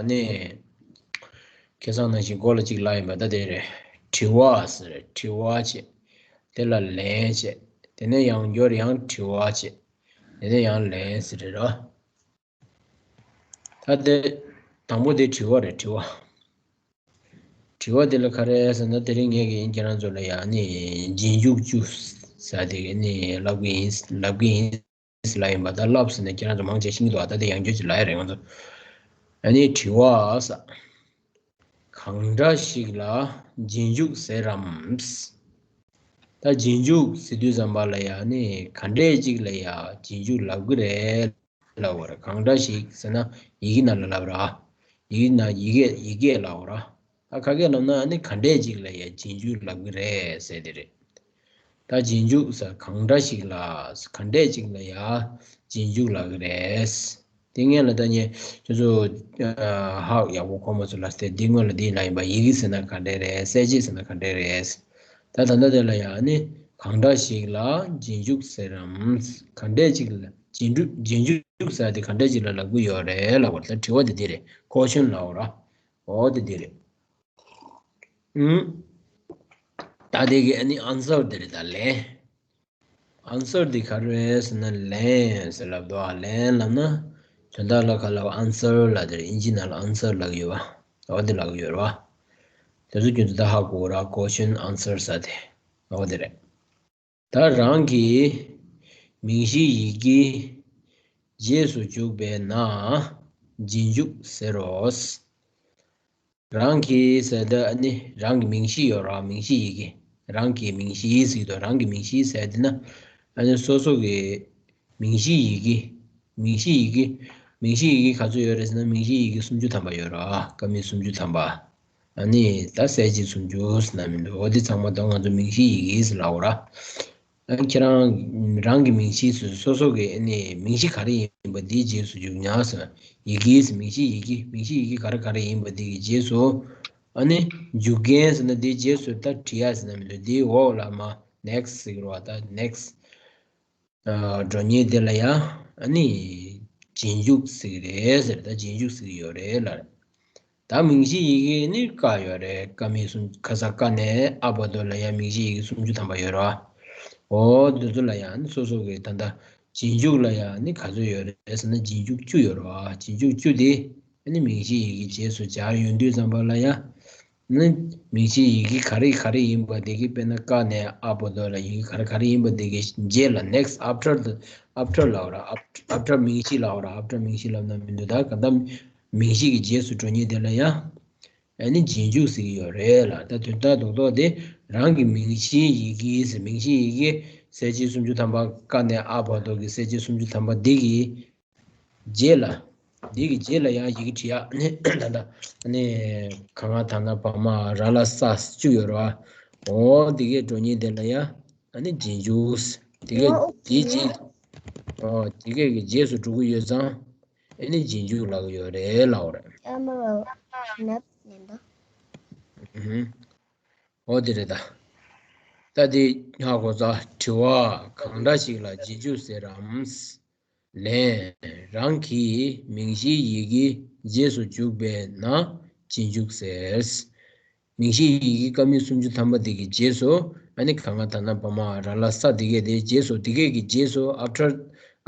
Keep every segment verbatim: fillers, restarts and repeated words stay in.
ནི། ཁ་སང་ནང་བཞིན་མགོ་ལ་གཅིག་ལབ་ཡིན་པ་ད་དེ་རེད། དྲི་བ་ཟེར་དྲི་བ་བྱེད། དེ་ལ་ལན་བྱེད། དེ་ནས་ཡང་བསྐྱར་ཡང་དྲི་བ་བྱེད། དེ་ནས་ཡང་ལན་ཟེར་རེད་རོ། ད་དེ། དང་པོ་དེ་དྲི་བ་རེད་དྲི་བ། དྲི་བ་དེ་ལ་ག་རེ་ཟེར་ན་དེ་རིང་ངས་ཀྱིས་ཁྱེད་རང་ཚོ་ལ་ཡང་ནི་རྗེས་འཇུག་བཅུ་ཟེར་དེ་ནི་ལབ་གི་ཡིན་ལབ་གི་ཡིན་ལབ་ཡིན་པ་ད་ལབ་ཟེར་ནས་ཁྱེད་རང་ཚོ་མང་ཆེ་ཤེས་ཀྱི་འདུག་ད་དེ་ཡང་བསྐྱར་ཅིག་ལབ་ཡ་རེད་ང་ཚོ། ཨ་ནི་དྲི་བ་ཟེར། གང་འདྲ་ཞིག་ལ་རྗེས་འཇུག་ཟེར་རམ། ད་རྗེས་འཇུག་ཟེར་དུས་ཙམ་པ་ལ་ཡང་ནི་ག་འདྲས་ཅིག་ལ་ཡང་རྗེས་འཇུག་ལབ་གི་རེད། ལབ་པ་རེད། གང་འདྲ་ཞིག་ཟེར་ན་ཡི་གེ་ནང་ལ་ལབ་ར། ཡི་གེ་ནང་ཡི་གེ་ཡི་གེ་ལབ་པ་ར། ད་ཁ་སྐད་ལབ་ན་ཨ་ནི་ག་འདྲས་ཅིག་ལ་ཡང་རྗེས་འཇུག་ལབ་གི་རེད་ཟེར་དེ་རེད། ད་རྗེས་འཇུག་ཟེར་གང་འདྲ་ཞིག་ལ་ག་འདྲས་ཅིག་ལ་ཡང་རྗེས་འཇུག་ལབ་གི་རེད། དེ་སྔོན་ལ་ད་ཉེ་ཁྱོད་ཚོ་ཧ་ཡག་པོ་གོ་མ་ཚོད་ལ་སྟེ་འདི་སྔོན་ལ་འདི་ལ་ཡིན་པ་ཡི་གེ་ཟེར་ན་ག་འདྲས་རེད། གསལ་བྱེད་ཟེར་ན་ག་འདྲས་རེད། ད་ད་ལྟ་དེ་ལ་ཡང་ནི་གང་འདྲ་ཞིག་ལ་རྗེས་འཇུག་ཟེར་རམ། ག་འདྲས་ཅིག་ལ་རྗེས་འཇུག་རྗེས་འཇུག་ཟེར་དེ་ག་འདྲས་ཅིག་ལ་ལབ་གི་ཡོད་རེད་ལབ་པ་ད་དྲི་བ་དེ་འདི་རེད། ཀོ་ཤན་ལབ་པ་ར། འོ་དེ་འདི་རེད། ཨུམ། ད་དེ་གི་ཨ་ནི་ཨན་སར་དེ་རེད་ད་ལན། ཨན་སར་དེ་ག་རེ་རེད་ཟེར་ན་ལན་ཟེར་ལབ་འདུག་ཨ་ལན་ལབ་ན། དོན་དག་ལ་ག་ལབ་ཨན་སར་ལབ་དེ་རེད། ཨིན་ཇི་ནང་ལ་ཨན་སར་ལབ་ཡོད་པ། འོ་དེ་ལབ་ཡོད་རེད་བ། དེ་ཚོ་ཁྱོད་ཚོ་ད་ཧ་གོ་ར། ཀོ་ཤན་ཨན་སར་ཟེར་དེ། འོ་དེ་རེད། ད་རང་གི་མིང་གཞི་ཡི་གེ་རྗེས་སུ་འཇུག་པས་ན་རྗེས་འཇུག་ཟེར་རོ། རང་གི་ཟེར་ད་ནི་རང་གི་མིང་གཞི་ཡོད་ར། མིང་གཞི་ཡི་གེ། རང་གི་མིང་གཞི་ཟེར་དུས་རང་གི་མིང་གཞི་ཟེར་དེ་ན་ཨ་ནི་སོ་སོ་གི་མིང་གཞི་ཡི་གེ། མིང་གཞི་ཡི་གེ། མིང་གཞི་ཡི་གེ་ག་ཚོད་ཡོད་རེད་ཟེར་ན་མིང་གཞི་ཡི་གེ་སུམ་ཅུ་ཐམ་པ་ཡོད་ར། ཀ་མད་སུམ་ཅུ་ཐམ་པ། ཨ་ནི་ད་གསལ་བྱེད་སུམ་ཅུ་ཟེར་ན་མི་འདུག་འོ་དེ་ཚང་མ་ད་ང་ཚོ་མིང་གཞི་ཡི་གེ་ཟེར་ལབ་པ་ར། ཨ་ཁྱེད་རང་རང་གི་མིང་གཞི་སོ་སོ་སོ་གི་ཨ་ནི་མིང་གཞི་ག་རེ་ཡིན་པ་དེའི་རྗེས་སུ་འཇུག་ཉག་ཟེར་ན་ཡི་གེ་ཟེར། མིང་གཞི་ཡི་གེ། མིང་གཞི་ཡི་གེ་ག་རེ་ག་རེ་ཡིན་པ་དེ་གི་རྗེས་སུ་ཨ་ནི་འཇུག་མཁན་ཟེར་ན་དེའི་རྗེས་སུ་ད་བྲིས་ཡ་ཟེར་ན་མི་འདུག་དེའི་འོག་ལ་མ་next་ཟེར་གི་རེད་བ། ད་next། འགྲོ་མཁན་དེ་ལ་ཡང་ཨ་ནི་རྗེས་འཇུག་ཟེར་གི་རེད་ཟེར། ད་རྗེས་འཇུག་ཟེར་གི་ཡོད་རེད་ལབ། ད་མིང་གཞི་ཡི་གེ་ནི་ཀ་ཡོད་རེད། ཀ་མད་སུམ་ཁ་ས་ཀ་ནས་ཨ་བར་དུ་ལ་ཡང་མིང་གཞི་ཡི་གེ་སུམ་ཅུ་ཐམ་པ་ཡོད་རེད་བ། འོ་དེ་ཚོ་ལ་ཡང་ཨ་ནི་སོ་སོ་གི་ད་ལྟ་རྗེས་འཇུག་ལ་ཡང་ཨ་ནི་ག་ཚོད་ཡོད་རེད་ཟེར་ན་རྗེས་འཇུག་བཅུ་ཡོད་རེད་བ། རྗེས་འཇུག་བཅུ་དེ་ཨ་ནི་མིང་གཞི་ཡི་གེ་རྗེས་སུ་སྦྱར་ཡོང་དུས་ཙམ་པ་ལ་ཡང་། ནི་མིང་གཞི་ཡི་གེ་ག་རེ་ག་རེ་ཡིན་པ་དེ་གི་དཔེར་ན་ཀ་ནས་ཨ་བར་དུ་ལ་ཡི་གེ་ག་རེ་ག་རེ་ཡིན་པ་དེ་གི་རྗེས་ལ་next after the after ལབ་ར། after after མིང་གཞི་ལབ་ར། after མིང་གཞི་ལབ་ན་མི་འདུག་ད་ག་ད་མིང་གཞི་གི་རྗེས་སུ་འགྲོ་མཁན་དེ་ལ་ཡང་ཨ་ནི་རྗེས་འཇུག་ཟེར་གི་ཡོད་རེད་ལ། ད་དོན་དག་རྡོག་རྡོག་དེ་རང་གི་མིང་གཞི་ཡི་གེ་ཟེར། མིང་གཞི་ཡི་གེ་གསལ་བྱེད་སུམ་ཅུ་ཐམ་པ་ཀ་ནས་ཨ་བར་དུ་གི་གསལ་བྱེད་སུམ་ཅུ་ཐམ་པ་དེ་གི་རྗེས་ལ། འདི་གི་རྗེས་ལ་ཡང་ཡི་གེ་བྲིས་ཡ། ནི་ད་ལྟ་ནི་ག་ང་ད་ན་བ་མ་ར་ལ་ས་བཅུ་ཡོད་ར་བ། འོ་འདི་གའི་འགྲོ་མཁན་དེ་ལ་ཡ་ཨ་ནི་རྗེས་འཇུག་དེ་གའི་འདིའི་རྗེས། འོ་དེ་གའི་གི་རྗེས་སུ་འགྲོ་གི་ཡོད་ཙང་ཨ་ནི་རྗེས་འཇུག་ལབ་ཀྱི་ཡོད་རེད་ལབ་པ་རེད། ཨ་མ་ལ་ནབ་ནན་ད། ཨུ་ཧུམ། འོ་དེ་རེད་ད། ད་དེ་ཧ་གོ་ཚ། དྲི་བ། གང་འདྲ་ཞིག་ལ་རྗེས་འཇུག་ཟེར་རམ། ལན། རང་གི་མིང་གཞིའི་ཡི་གེ་རྗེས་སུ་འཇུག་པས་ན་རྗེས་འཇུག་ཟེར། མིང་གཞིའི་ཡི་གེ་ཀ་མད་སུམ་ཅུ་ཐམ་པ་དེ་གི་རྗེས་སུ་ཨ་ནི་ག་ང་ད་ན་བ་མ་ར་ལ་ས་དེ་གའི་དེ་རྗེས་སུ་དེ་གའི་གི་རྗེས་སུ་after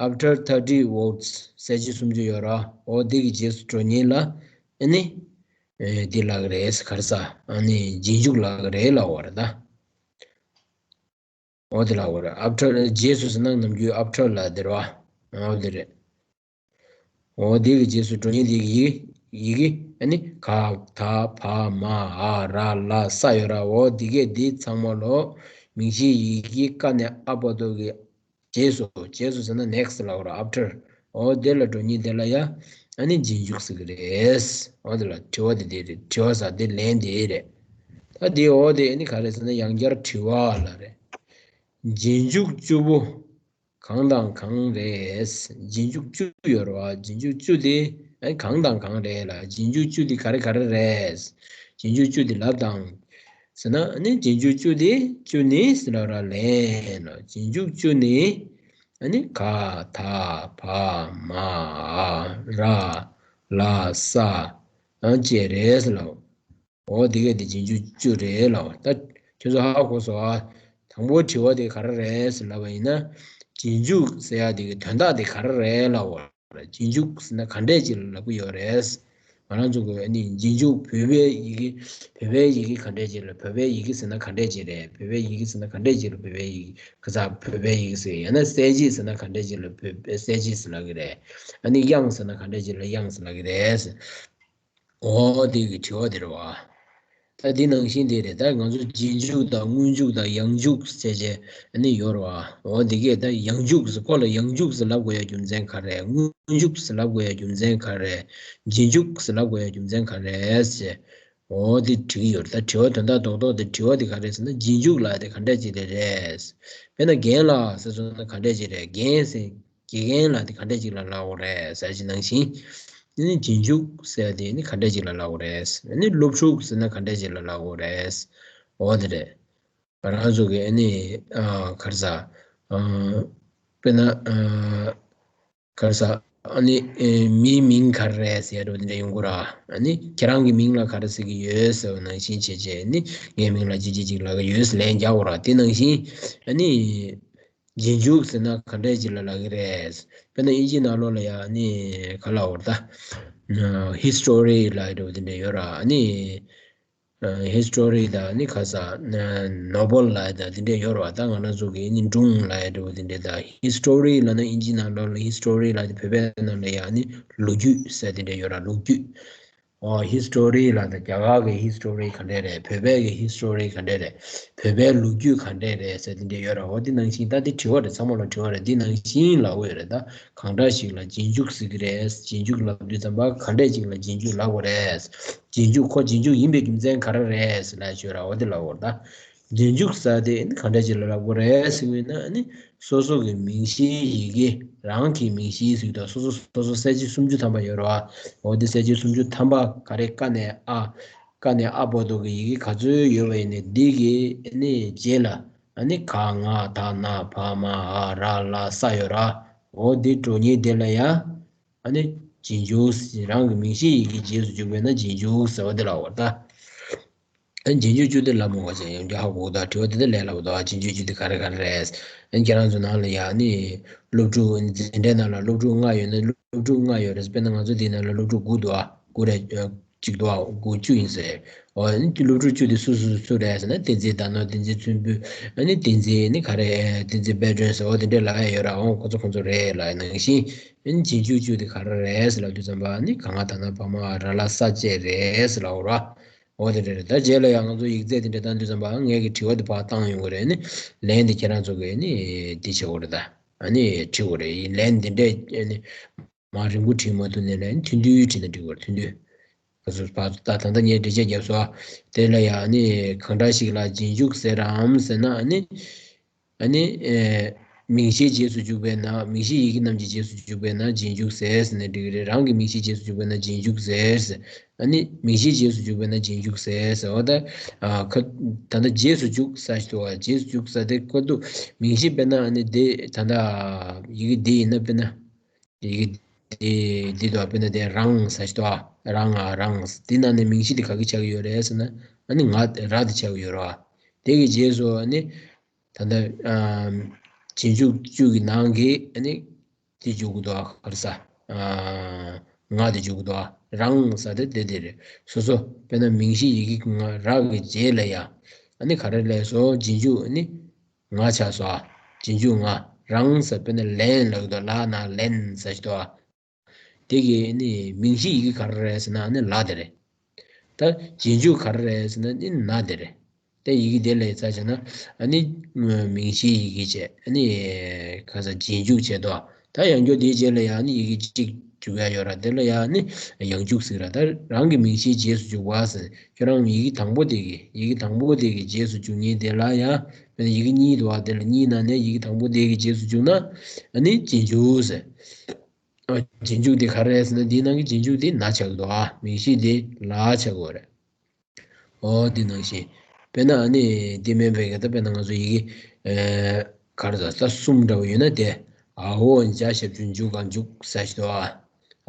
after thirty words གསལ་བྱེད་སུམ་ཅུ་ཡོད་ར། འོ་དེ་གི་རྗེས་སུ་འགྲོ་མཁན་ལ་ཨ་ནི། ཨེ་འདི་ལབ་ཀྱི་རེད། ག་རེ་ཟ། ཨ་ནི་རྗེས་འཇུག་ལབ་ཀྱི་རེད་ལབ་པ་རེད་ད། འོ་དེ་ལབ་ཀྱི་རེད། after རྗེས་སུ་ཟེར་ན་ནམ་རྒྱུན་after ལབ་དེ་རེད་བ། འོ་དེ་རེད། འོ་དེ་གི་རྗེས་སུ་འགྲོ་མཁན་དེ་གི་ཡི་གེ་ཨ་ནི་ག་ད་བ་མ་འ་ར་ལ་ས་ཡོད་ར། འོ་དེ་གས་དེ་ཚང་མ་ལོ་མིང་གཞིའི་ཡི་གེ་ཀ་ནས་ཨ་བར་དུ་གི་རྗེས་སུ། རྗེས་སུ་ཟེར་ན་next ལབ་ར། after འོ་དེ་ལ་འགྲོ་མཁན་དེ་ལ་ཡ་ཨ་ནི་རྗེས་འཇུག་ཟེར་གི་རེད། འོ་དེ་ལ་དྲི་བ་དེ་དེ་རེད། དྲི་བ་ཟེར་དེ་ལན་དེ་རེད། ད་དེ་འོ་དེ་ཨ་ནི་ག་རེ་ཟེར་ན་ཡང་བསྐྱར་དྲི་བ་ལ་རེད། རྗེས་འཇུག་བཅུ་པོ་གང་དང་གང་རེད། རྗེས་འཇུག་བཅུ་ཡོད་རེད་བ། རྗེས་འཇུག་བཅུ་དེ་ཨ་ནི་གང་དང་གང་རེད་ལ། རྗེས་འཇུག་བཅུ་དེ་ག་རེ་ག་རེ་རེད། རྗེས་འཇུག་བཅུ་དེ་ལབ་དང་། ཟེར་ན་ཨ་ནི་རྗེས་འཇུག་བཅུ་དེ་བཅུ་ནི་ཟེར་ལ་ར་ལན་ནོ། རྗེས་འཇུག་བཅུ་ནི་ཨ་ནི་ག་ད་བ་མ་འ་ར་ལ་ས་ ཡང་བཅས་རེད་ཟེར་ལབ། འོ་དེ་གས་དེ་རྗེས་འཇུག་བཅུ་རེད་ལབ། ད་ཁྱོད་ཚོ་ཧ་གོ་སོང་ཨ། དང་པོ་དྲི་བ་དེ་ག་རེ་རེད་ཟེར་ལབ་པ་ཡིན་ན། རྗེས་འཇུག་ཟེར་ཡ་དེ་གི་དོན་དག་དེ་ག་རེ་རེད་ལབ་པ། རྗེས་འཇུག་ཟེར་ན་ག་འདྲས་ཅིག་ལ་ལབ་ཀྱི་ཡོད་རེད། ང་རང་ཚོ་གི་ཨ་ནི་རྗེས་འཇུག་བོད་པའི་ཡི་གེ། བོད་པའི་ཡི་གེ་ག་འདྲས་ཅིག་ལ། བོད་པའི་ཡི་གེ་ཟེར་ན་ག་འདྲས་ཅིག་རེད། བོད་པའི་ཡི་གེ་ཟེར་ན་ག་འདྲས་ཅིག་ལ་བོད་པའི་ཡི་གེ། ག་ས་བོད་པའི་ཡི་གེ་ཟེར། ཡང་ན་གསལ་བྱེད་ཟེར་ན་ག་འདྲས་ཅིག་ལ་བོད་པའི་གསལ་བྱེད་ཟེར་ལབ་ཀྱི་རེད། ཨ་ནི་དབྱངས་ཟེར་ན་ག་འདྲས་ཅིག་ལ་དབྱངས་ཟེར་ལབ་ཀྱི་རེད། འོ་དེ་གི་དྲི་བ་དེ་རེད་བ། ད་འདི་ནང་བཞིན་དེ་རེད། ད་ང་ཚོ་རྗེས་འཇུག་དང་སྔོན་འཇུག་དང་ཡང་འཇུག་ཟེར་བྱས་ཨ་ནི་ཡོད་རེད་བ། འོ་འདི་གས་ད་ཡང་འཇུག་ཟེར། ཁོ་ལ་ཡང་འཇུག་ཟེར་ལབ་དགོས་ཡ་རྒྱུ་མཚན་ག་རེ། སྔོན་འཇུག་ཟེར་ལབ་དགོས་ཡ་རྒྱུ་མཚན་ག་རེ། རྗེས་འཇུག་ཟེར་ལབ་དགོས་ཡ་རྒྱུ་མཚན་ག་རེ་ཟེར། འོ་འདི་དྲི་གི་ཡོད་རེད། ད་དྲི་བ་དོན་དག་རྡོག་རྡོག་དེ་དྲི་བ་དེ་ག་རེ་ཟེར་ན། རྗེས་འཇུག་ལབ་དེ་ག་འདྲ་ཅིག་རེད་རེད། དཔེར་ན་རྒན་ལགས་ཟེར་སོང་ན་ག་འདྲ་ཅིག་རེད། རྒན་ཟེར། དགེ་རྒན་ལབ་དེ་ག་འདྲ་ཅིག་ལ་ལབ་དགོས་རེད་ཟེར་གྱི་ནང་བཞིན། དེ་ནི་རྗེས་འཇུག་ཟེར་དེ་ནི་ག་འདྲ་ཅིག་ལ་ལབ་དགོས་རེད། ཨ་ནི་སློབ་ཕྲུག་ཟེར་ན་ག་འདྲ་ཅིག་ལ་ལབ་དགོས་རེད། འོ་དེ་རེད། ང་རང་ཚོ་གི་ཨ་ནི་ཨ་ག་རེ་ཟ། ཨ་དཔེར་ན་ཨ་ག་རེ་ཟ། ཨ་ནི་ཨེ་མིའི་མིང་ག་རེ་རེད་ཟེར་ཡ་འདྲ་བོ་དེ་འདྲ་ཡོང་གི་རེད། ཨ་ནི་ཁྱེད་རང་གི་མིང་ལ་ག་རེ་ཟེར་གྱི་ཡོད་ཟེར་བ་ནང་བཞིན་བྱས་བྱས་ནི་ངའི་མིང་ལ་ཅི་ཅི་ཅིག་ལབ་ཀྱི་ཡོད་ཟེར་ལན་རྒྱག་དགོས་རེད། དེ་ནང་བཞིན་ཨ་ནི། རྗེས་འཇུག་ཟེར་ན་ག་འདྲས་ཅིག་ལ་ལབ་ཀྱི་རེད། དཔེར་ན་དབྱིན་ཇིའི་ནང་ལོགས་ལ་ཡ་ནི་ག་ལབ་དགོས་རེད་ད། ཧི་སི་ཊོ་རི་ལབ་ཡ་འདྲ་བོ་དེ་འདྲས་ཡོད་རེད། ཨ་ནི་ཧི་སི་ཊོ་རི་དང་ནི་ག་ས་ནོ་བེལ་ལབ་ཡ་དང་དེ་འདྲས་ཡོད་རེད་བ། ད་ང་རང་ཚོ་གི་ནི་སྒྲུང་ལབ་ཡ་འདྲ་བོ་དེ་འདྲས། ད་ཧི་སི་ཊོ་རི་ལབ་ན་དབྱིན་ཇིའི་ནང་ལོགས་ལ་ཧི་སི་ཊོ་རི་ལབ་ཡ་དེ། བོད་པའི་ནང་ལ་ཡ་ནི་ལོ་རྒྱུས་ཟེར་དེ་འདྲས་ཡོད་རེད། ལོ་རྒྱུས། ཨོ་ཧི་སི་ཊོ་རི་ལབ་ན་རྒྱ་གར་གི་ཧི་སི་ཊོ་རི་ག་འདྲས་རེད། བོད་པའི་གི་ཧི་སི་ཊོ་རི་ག་འདྲས་རེད། བོད་པའི་ལོ་རྒྱུས་ག་འདྲས་རེད་ཟེར་དེ་འདྲས་ཡོད་རེད། འོ་དེ་ནང་བཞིན་ད་དེ་དྲི་བ་རེད། ཚང་མ་ལ་དྲི་བ་རེད། དེ་ནང་བཞིན་ལབ་ཀྱི་ཡོད་རེད། ད་གང་འདྲ་ཞིག་ལ་རྗེས་འཇུག་ཟེར་གྱི་རེད། རྗེས་འཇུག་ལབ་དུས་ཙམ་པ་ག་འདྲས་ཅིག་ལ་རྗེས་འཇུག་ལབ་དགོས་རེད། རྗེས་འཇུག་ཁོ་རྗེས་འཇུག་ཡིན་པའི་རྒྱུ་མཚན་ག་རེ་རེད་ཟེར་ལབ་ཡ་ཡོད་རེད། འོ་དེ་ལབ་ཀྱི་ཡོད་རེད། ད་རྗེས་འཇུག་ཟེར་དེ་ནི་ག་འདྲ་ཅིག་ལ་ལབ་དགོས་རེད་ཟེར་བ་ཡིན་ན། ཨ་ནི་སོ་སོ་གི་མིང་གཞིའི་ཡི་གེ། རང་གི་མིང་གཞི་ཟེར་དུས་སོ་སོ་སོ་སོ་གསལ་བྱེད་སུམ་ཅུ་ཐམ་པ་ཡོད་རེད་བ། འོ་དེ་གསལ་བྱེད་སུམ་ཅུ་ཐམ་པ་ག་རེ། ཀ་ནས་ཨ། ཀ་ནས་ཨ་བར་དུ་གི་ཡི་གེ་ག་ཚོད་ཡོད་པ་ཡིན་ནའི་འདི་གི་ཨ་ནི་རྗེས་ལ་ཨ་ནི་ག་ང་ད་ན་བ་མ་འ་ར་ལ་ས་ཡོད་རེད། འོ་དེ་འགྲོ་མཁན་དེ་ལ་ཡ་ཨ་ནི་རྗེས་འཇུག་ཟེར། རང་གི་མིང་གཞིའི་ཡི་གེ་རྗེས་སུ་འཇུག་པས་ན་རྗེས་འཇུག་ཟེར་བ་དེ་ལབ་པ་རེད་ད། ཨ་རྗེས་འཇུག་བཅུ་དེ་ལབ་མ་དགོས་ཅིང་ཡང་བསྐྱར་ཧ་གོ་གི་འདུག་དྲི་བ་དེ་འདྲ་ལན་ལབ་འདུག་ཨ་རྗེས་འཇུག་བཅུ་དེ་ག་རེ་ག་རེ་རེད། ཨ་ཁྱེད་རང་ཚོ་ནང་ལ་ཡ་ནི་སློབ་ཕྲུག་འཛིན་གྲྭའི་ནང་ལ་སློབ་ཕྲུག་ལྔ་ཡོད་ན་སློབ་ཕྲུག་ལྔ་ཡོད་རེད། དཔེར་ན་ང་ཚོ་འདིའི་ནང་ལ་སློབ་ཕྲུག་དགུ་འདུག་ཨ་དགུ་རེད། ཨ་གཅིག་འདུག་ཨ་དགུ་བཅུ་ཡིན་ཟེར། ཨོ་ཨ་ནི་སློབ་ཕྲུག་བཅུ་དེ་སུ་སུ་སུ་རེད་ཟེར་ན། བསྟན་འཛིན་དར་ནག་བསྟན་འཛིན་མཚོན་དཔོན། ཨ་ནི་བསྟན་འཛིན་ནི་ག་རེ། བསྟན་འཛིན་དཔལ་སྒྲོན་ཟེར། ཨོ་དེ་འདྲས་ལབ་ཡ་ཡོད་རེད། ཨོ་ཁོ་ཚོ་ཁོ་ཚོ་རེད་ལབ་ཡ་ནང་བཞིན། ཨ་ནི་རྗེས་འཇུག་བཅུ་དེ་ག་རེ་རེད་ཟེར་ལབ་དུས་ཙམ་པ་ཨ་ནི་ག་ང་ད་ན་བ་མ་འ་ར་ལ་ས་བཅས་རེད་ཟེར་ལབ་ཡོད་རེད། འོ་དེ་རེད་རེད། ད་རྗེས་ལ་ཡང་ང་ཚོ་ཡིག་ཚད་དེ་འདྲ་བཏང་དུས་ཙམ་པ་ངས་ཀྱི་དྲི་བ་དེ་ཕར་བཏང་ཡོང་གི་རེད། ནི་ལན་དེ་ཁྱེད་རང་ཚོ་གིས་ནི་འདི་བྱེད་དགོས་རེད་ད། ཨ་ནི་འབྲི་དགོས་རེད། ཡིན་ལན་འདི་འདྲས་ནི་མར་རིང་པོ་བྲིས་མ་ཐུབ་ནས་ལན་ཐུང་ཐུང་བྲིས་ན་འགྲིག་གི་རེད། ཐུང་ཐུང་། ད་ད་ལྟ་ངས་འགྲེལ་བཤད་བརྒྱབ་སོང་། དེ་ལ་ཡང་ནི་གང་འདྲ་ཞིག་ལ་རྗེས་འཇུག་ཟེར་རམ་ཟེར་ན་ནི། ཨ་ནི། ཨེ། མིང་གཞིའི་རྗེས་སུ་འཇུག་པས་ན། མིང་གཞིའི་ཡི་གེ་རྣམས་ཀྱི་རྗེས་སུ་འཇུག་པས་ན་རྗེས་འཇུག་ཟེར་ཟེར་ནས་འགྲིག་གི་རེད། རང་གི་མིང་གཞིའི་རྗེས་སུ་འཇུག་པས་ན་རྗེས་འཇུག་ཟེར་ཟེར། ཨ་ནི་མིང་གཞིའི་རྗེས་སུ་འཇུག་པས་ན་རྗེས་འཇུག་ཟེར་ཟེར་བ་ད། ཨ་ཁ། ད་ལྟ་རྗེས་སུ་འཇུག་ཟེར་ཞིག་འདུག་བ། རྗེས་སུ་འཇུག་ཟེར་དེ་ཁོ་ཐུག་མིང་གཞི་དཔེར་ན་ཨ་ནི་དེ་ད་ལྟ་ཡི་གེ་འདི་ཡིན་ན་དཔེར་ན། ཡི་གེ་འདི་འདི་འདུག་བ། དཔེར་ན་དེ་རང་ཟེར་ཞིག་འདུག་བ། རང་ང་རང་། འདི་ནང་ནས་མིང་གཞི་དེ་ག་གི་ཆགས་ཀྱི་ཡོད་རེད་ཟེར་ན། ཨ་ནི་ང་ར་དེ་ཆགས་ཀྱི་ཡོད་རེད་བ། དེ་གི་རྗེས་སུ་ཨ་ནི། ད་ལྟ་ཨ་རྗེས་འཇུག་བཅུ་གི་ནང་གི་ཨ་ནི་དེ་འཇུག་གི་འདུག་ག་རེ་ཟ། ཨ་ང་དེ་འཇུག་གི་འདུག་ག་རང་ཟེར་དེ་དེ་དེ་རེད། སོ་སོ་དཔེར་ན་མིང་གཞི་ཡི་གེ་ང་ར་གི་རྗེས་ལ་ཡ་ཨ་ནི་ག་རེ་སླེབས་སོང་། རྗེས་འཇུག་ཨ་ནི་ང་ཆགས་སོང་། ཨ་རྗེས་འཇུག་ང་། རང་ཟེར་དཔེར་ན་ལན་ལབ་ཀྱི་འདུག་ལ་ན་ལན་ཟེར་ཞིག་འདུག་ག་དེ་གི་ནི་མིང་གཞི་ཡི་གེ་ག་རེ་རེད་ཟེར་ན་ནི་ལ་དེ་རེད། ད་རྗེས་འཇུག་ག་རེ་རེད་ཟེར་ན་ནི་ན་དེ་རེད། ད་ཡི་གེ་དེ་ལ་ཚ་བྱས་ན་ཨ་ནི་མིང་གཞིའི་ཡི་གེ་བྱས། ཨ་ནི་ག་ས་རྗེས་འཇུག་བྱས་དོ། ད་ཡང་བསྐྱར་དེའི་རྗེས་ལ་ཡང་ནི་ཡི་གེ་གཅིག་འཇུག་ཡ་ཡོད་ར། དེ་ལ་ཡང་ནི་ཡང་འཇུག་ཟེར་ར། ད་རང་གི་མིང་གཞིའི་རྗེས་སུ་འཇུག་པ་ཟེར། ཁྱོད་རང་ཡི་གེ་དང་པོ་དེ་གི་ཡི་གེ་དང་པོ་དེ་གི་རྗེས་སུ་འཇུག་མཁན་དེ་ལ་ཡང་ཡི་གེ་གཉིས་འདུག་བ། དེ་ལ་གཉིས་ནང་ནས་ཡི་གེ་དང་པོ་དེ་གི་རྗེས་སུ་འཇུག་ན་ཨ་ནི་རྗེས་འཇུག་ཟེར། ཨ་རྗེས་འཇུག་དེ་ག་རེ་རེད་ཟེར་ན། འདིའི་ནང་གི་རྗེས་འཇུག་དེ་ན་ཆགས་ཀྱི་འདུག་ཨ། མིང་གཞི་དེ་ལ་ཆགས་ཀྱི་ཡོད་རེད། འོ་འདི་ནང་བཞིན། དཔེར་ན་ཨ་ནི་འདི་མིན་པའི་གི་ད་དཔེར་ན་ང་ཚོ་ཡི་གེ་ཨེ་ག་རེ་ཟ་ས་གསུམ་འདྲ་བོ་ཡོད་ན་དེ། ཨ་འོ་འཇའ་ཞབས་ཀྱུ་འཇུ་ག་འཇུག་ཟེར་ཞིག་འདུག་ཨ།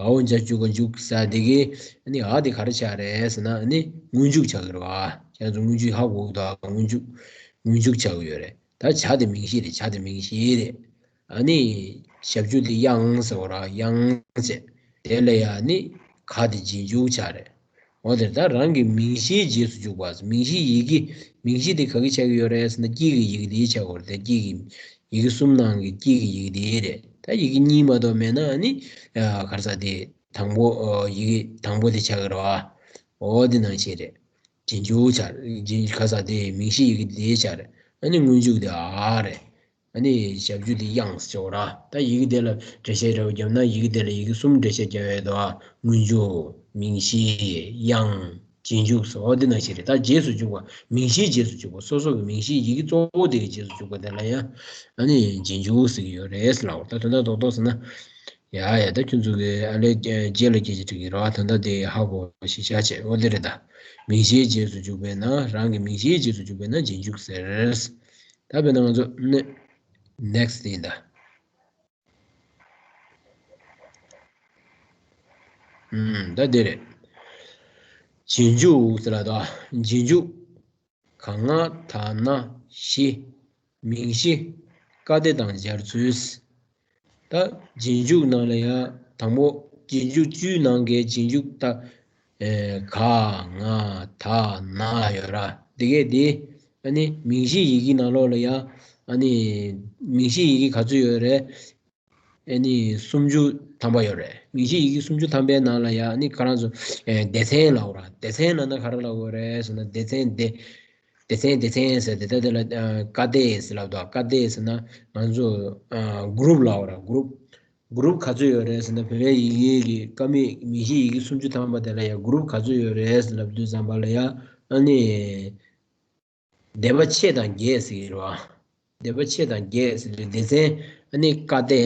འ་འོ་འཇ་འཇུ་ག་འཇུག་ས་དེ་གི་ཨ་ནི་འ་དེ་ག་རེ་ཆགས་རེད་ཟེར་ན། ཨ་ནི་སྔོན་འཇུག་ཆགས་ཀྱི་རེད་བ། ཁྱེད་ཚོ་སྔོན་འཇུག་ཧ་གོ་གི་འདུག་སྔོན་འཇུག་སྔོན་འཇུག་ཆགས་ཀྱི་ཡོད་རེད། ད་འཇ་དེ་མིང་གཞི་རེད། འཇ་དེ་མིང་གཞི་རེད། ཨ་ནི་ཞབས་ཀྱུ་དེ་དབྱངས་ཟེར་བ་ར། དབྱངས་བྱས། དེ་ལ་ཡ་ཨ་ནི་ག་དེ་རྗེས་འཇུག་ཆགས་རེད། འོ་དེར་ད་རང་གི་མིང་གཞིའི་རྗེས་སུ་འཇུག་པ། མིང་གཞིའི་ཡི་གེ། མིང་གཞི་དེ་ག་གི་ཆགས་ཀྱི་ཡོད་རེད་ཟེར་ན། དཀྱིལ་གྱི་ཡི་གེ་དེའི་ཆགས་ཀྱི་ཡོད་རེད། ད་དཀྱིལ་གྱི་ཡི་གེ་གསུམ་ནང་གི་དཀྱིལ་གྱི་ཡི་གེ་དེ་རེད། ད་ཡི་གེ་གཉིས་མ་གཏོགས་མེད་ན་ཨ་ནི་ག་རེ་ཟེར། དེ་དང་པོ་ཡི་གེ་དང་པོ་དེ་ཆགས་ཀྱི་རེད་བ། འོ་དེ་ནང་བཞིན་རེད། རྗེས་འཇུག་ཆགས། རྗེས་ག་རེ་ཟེར། དེ་མིང་གཞིའི་ཡི་གེ་དེ་ཆགས་རེད། ཨ་ནི་སྔོན་འཇུག་དེ་འ་རེད། ཨ་ནི་ཞབས་ཀྱུ་དེ་དབྱངས་ཟེར་བ་ར། ད་ཡི་གེ་དེ་ལ་འགྲེལ་བཤད་འདྲ་བོ་བརྒྱབ་ན། ཡི་གེ་དེ་ལ་ཡི་གེ་གསུམ་འགྲེལ་བཤད་བརྒྱབ་ཡོད་དོ། སྔོན་འཇུག། མིང་གཞི། དབྱངས། རྗེས་འཇུག་སོགས་འདི་ནང་བཞིན་རེད། ད་རྗེས་སུ་འཇུག་པ། མིང་གཞིའི་རྗེས་སུ་འཇུག་པ། སོ་སོ་གི་མིང་གཞིའི་ཡི་གེ་གཙོ་བོ་དེ་གི་རྗེས་སུ་འཇུག་པ་དེ་ལ་ཡང་ཨ་ནི་རྗེས་འཇུག་ཟེར་གྱི་ཡོད་རེད་ལབ། ད་དོན་དག་རྡོག་རྡོག་ཟེར་ན། ཡ་ཡ། ད་ཁྱོད་ཚོ་གི་ཨ་ལས་རྗེས་ལ་སྐད་ཆ་དྲི་གི་རེད་བ། དོན་དག་དེ་ཧ་གོ་ཞིག་བྱ་བྱས། འོ་དེ་རེད། ད་མིང་གཞིའི་རྗེས་སུ་འཇུག་པས་ན། རང་གི་མིང་གཞིའི་རྗེས་སུ་འཇུག་པས་ན་རྗེས་འཇུག་ཟེར། ད་དཔེར་ན་ང་ཚོ་ནི་next་ཡིན་ད། ཨུམ། ད་འདི་རེད། རྗེས་འཇུག་ཟེར་ལ། ད་རྗེས་འཇུག་ག་ང་ད་ན་བཞི། མིང་གཞི་ཀ་སྡེ་དང་སྦྱར་ཚུལ། ད་རྗེས་འཇུག་ནང་ལ་ཡ་དང་པོ། རྗེས་འཇུག་བཅུའི་ནང་གི་རྗེས་འཇུག་ད་ཨེ་ག་ང་ད་ན་ཡོད་ར། དེ་གས་དེ་ཨ་ནི་མིང་གཞིའི་ཡི་གེ་ནང་ལོགས་ལ་ཡ། ཨ་ནི་མིང་གཞིའི་ཡི་གེ་ག་ཚོད་ཡོད་རེད། ཨ་ནི་སུམ་ཅུ་ཐམ་པ་ཡོད་རེད། མིང་གཞིའི་ཡི་གེ་སུམ་ཅུ་ཐམ་པའི་ནང་ལ་ཡ། ཨ་ནི་ཁོ་རང་ཚོ་ཨེ་སྡེ་ཚན་ལབ་དགོས་ར། སྡེ་ཚན་ལབ་ན་ག་རེ་ལབ་དགོས་རེད་ཟེར་ན། སྡེ་ཚན་སྡེ། སྡེ་ཚན་སྡེ་ཚན་ཟེར་ཏེ། ད་དེ་ལ་ཨ་ཀ་སྡེ་ཟེར་ལབ་འདུག་ཀ་སྡེ་ཟེར་ན་ང་ཚོ་ཨ་གུ་རུབ་ལབ་དགོས་ར། གུ་རུབ། གུ་རུབ་ག་ཚོད་ཡོད་རེད་ཟེར་ན། བོད་པའི་ཡི་གེ་གི་ཀ་མད་མིང་གཞིའི་ཡི་གེ་སུམ་ཅུ་ཐམ་པ་དེ་ལ་ཡ་གུ་རུབ་ག་ཚོད་ཡོད་རེད་ཟེར་ལབ་དུས་ཙམ་པ་ལ་ཡ། ཨ་ནི་སྡེ་པ་ཕྱེད་དང་བརྒྱད་ཟེར་གྱི་རེད་བ། སྡེ་པ་ཕྱེད་དང་བརྒྱད་ཟེར་ཏེ། སྡེ་ཚན་ཨ་ནི་ཀ་སྡེ།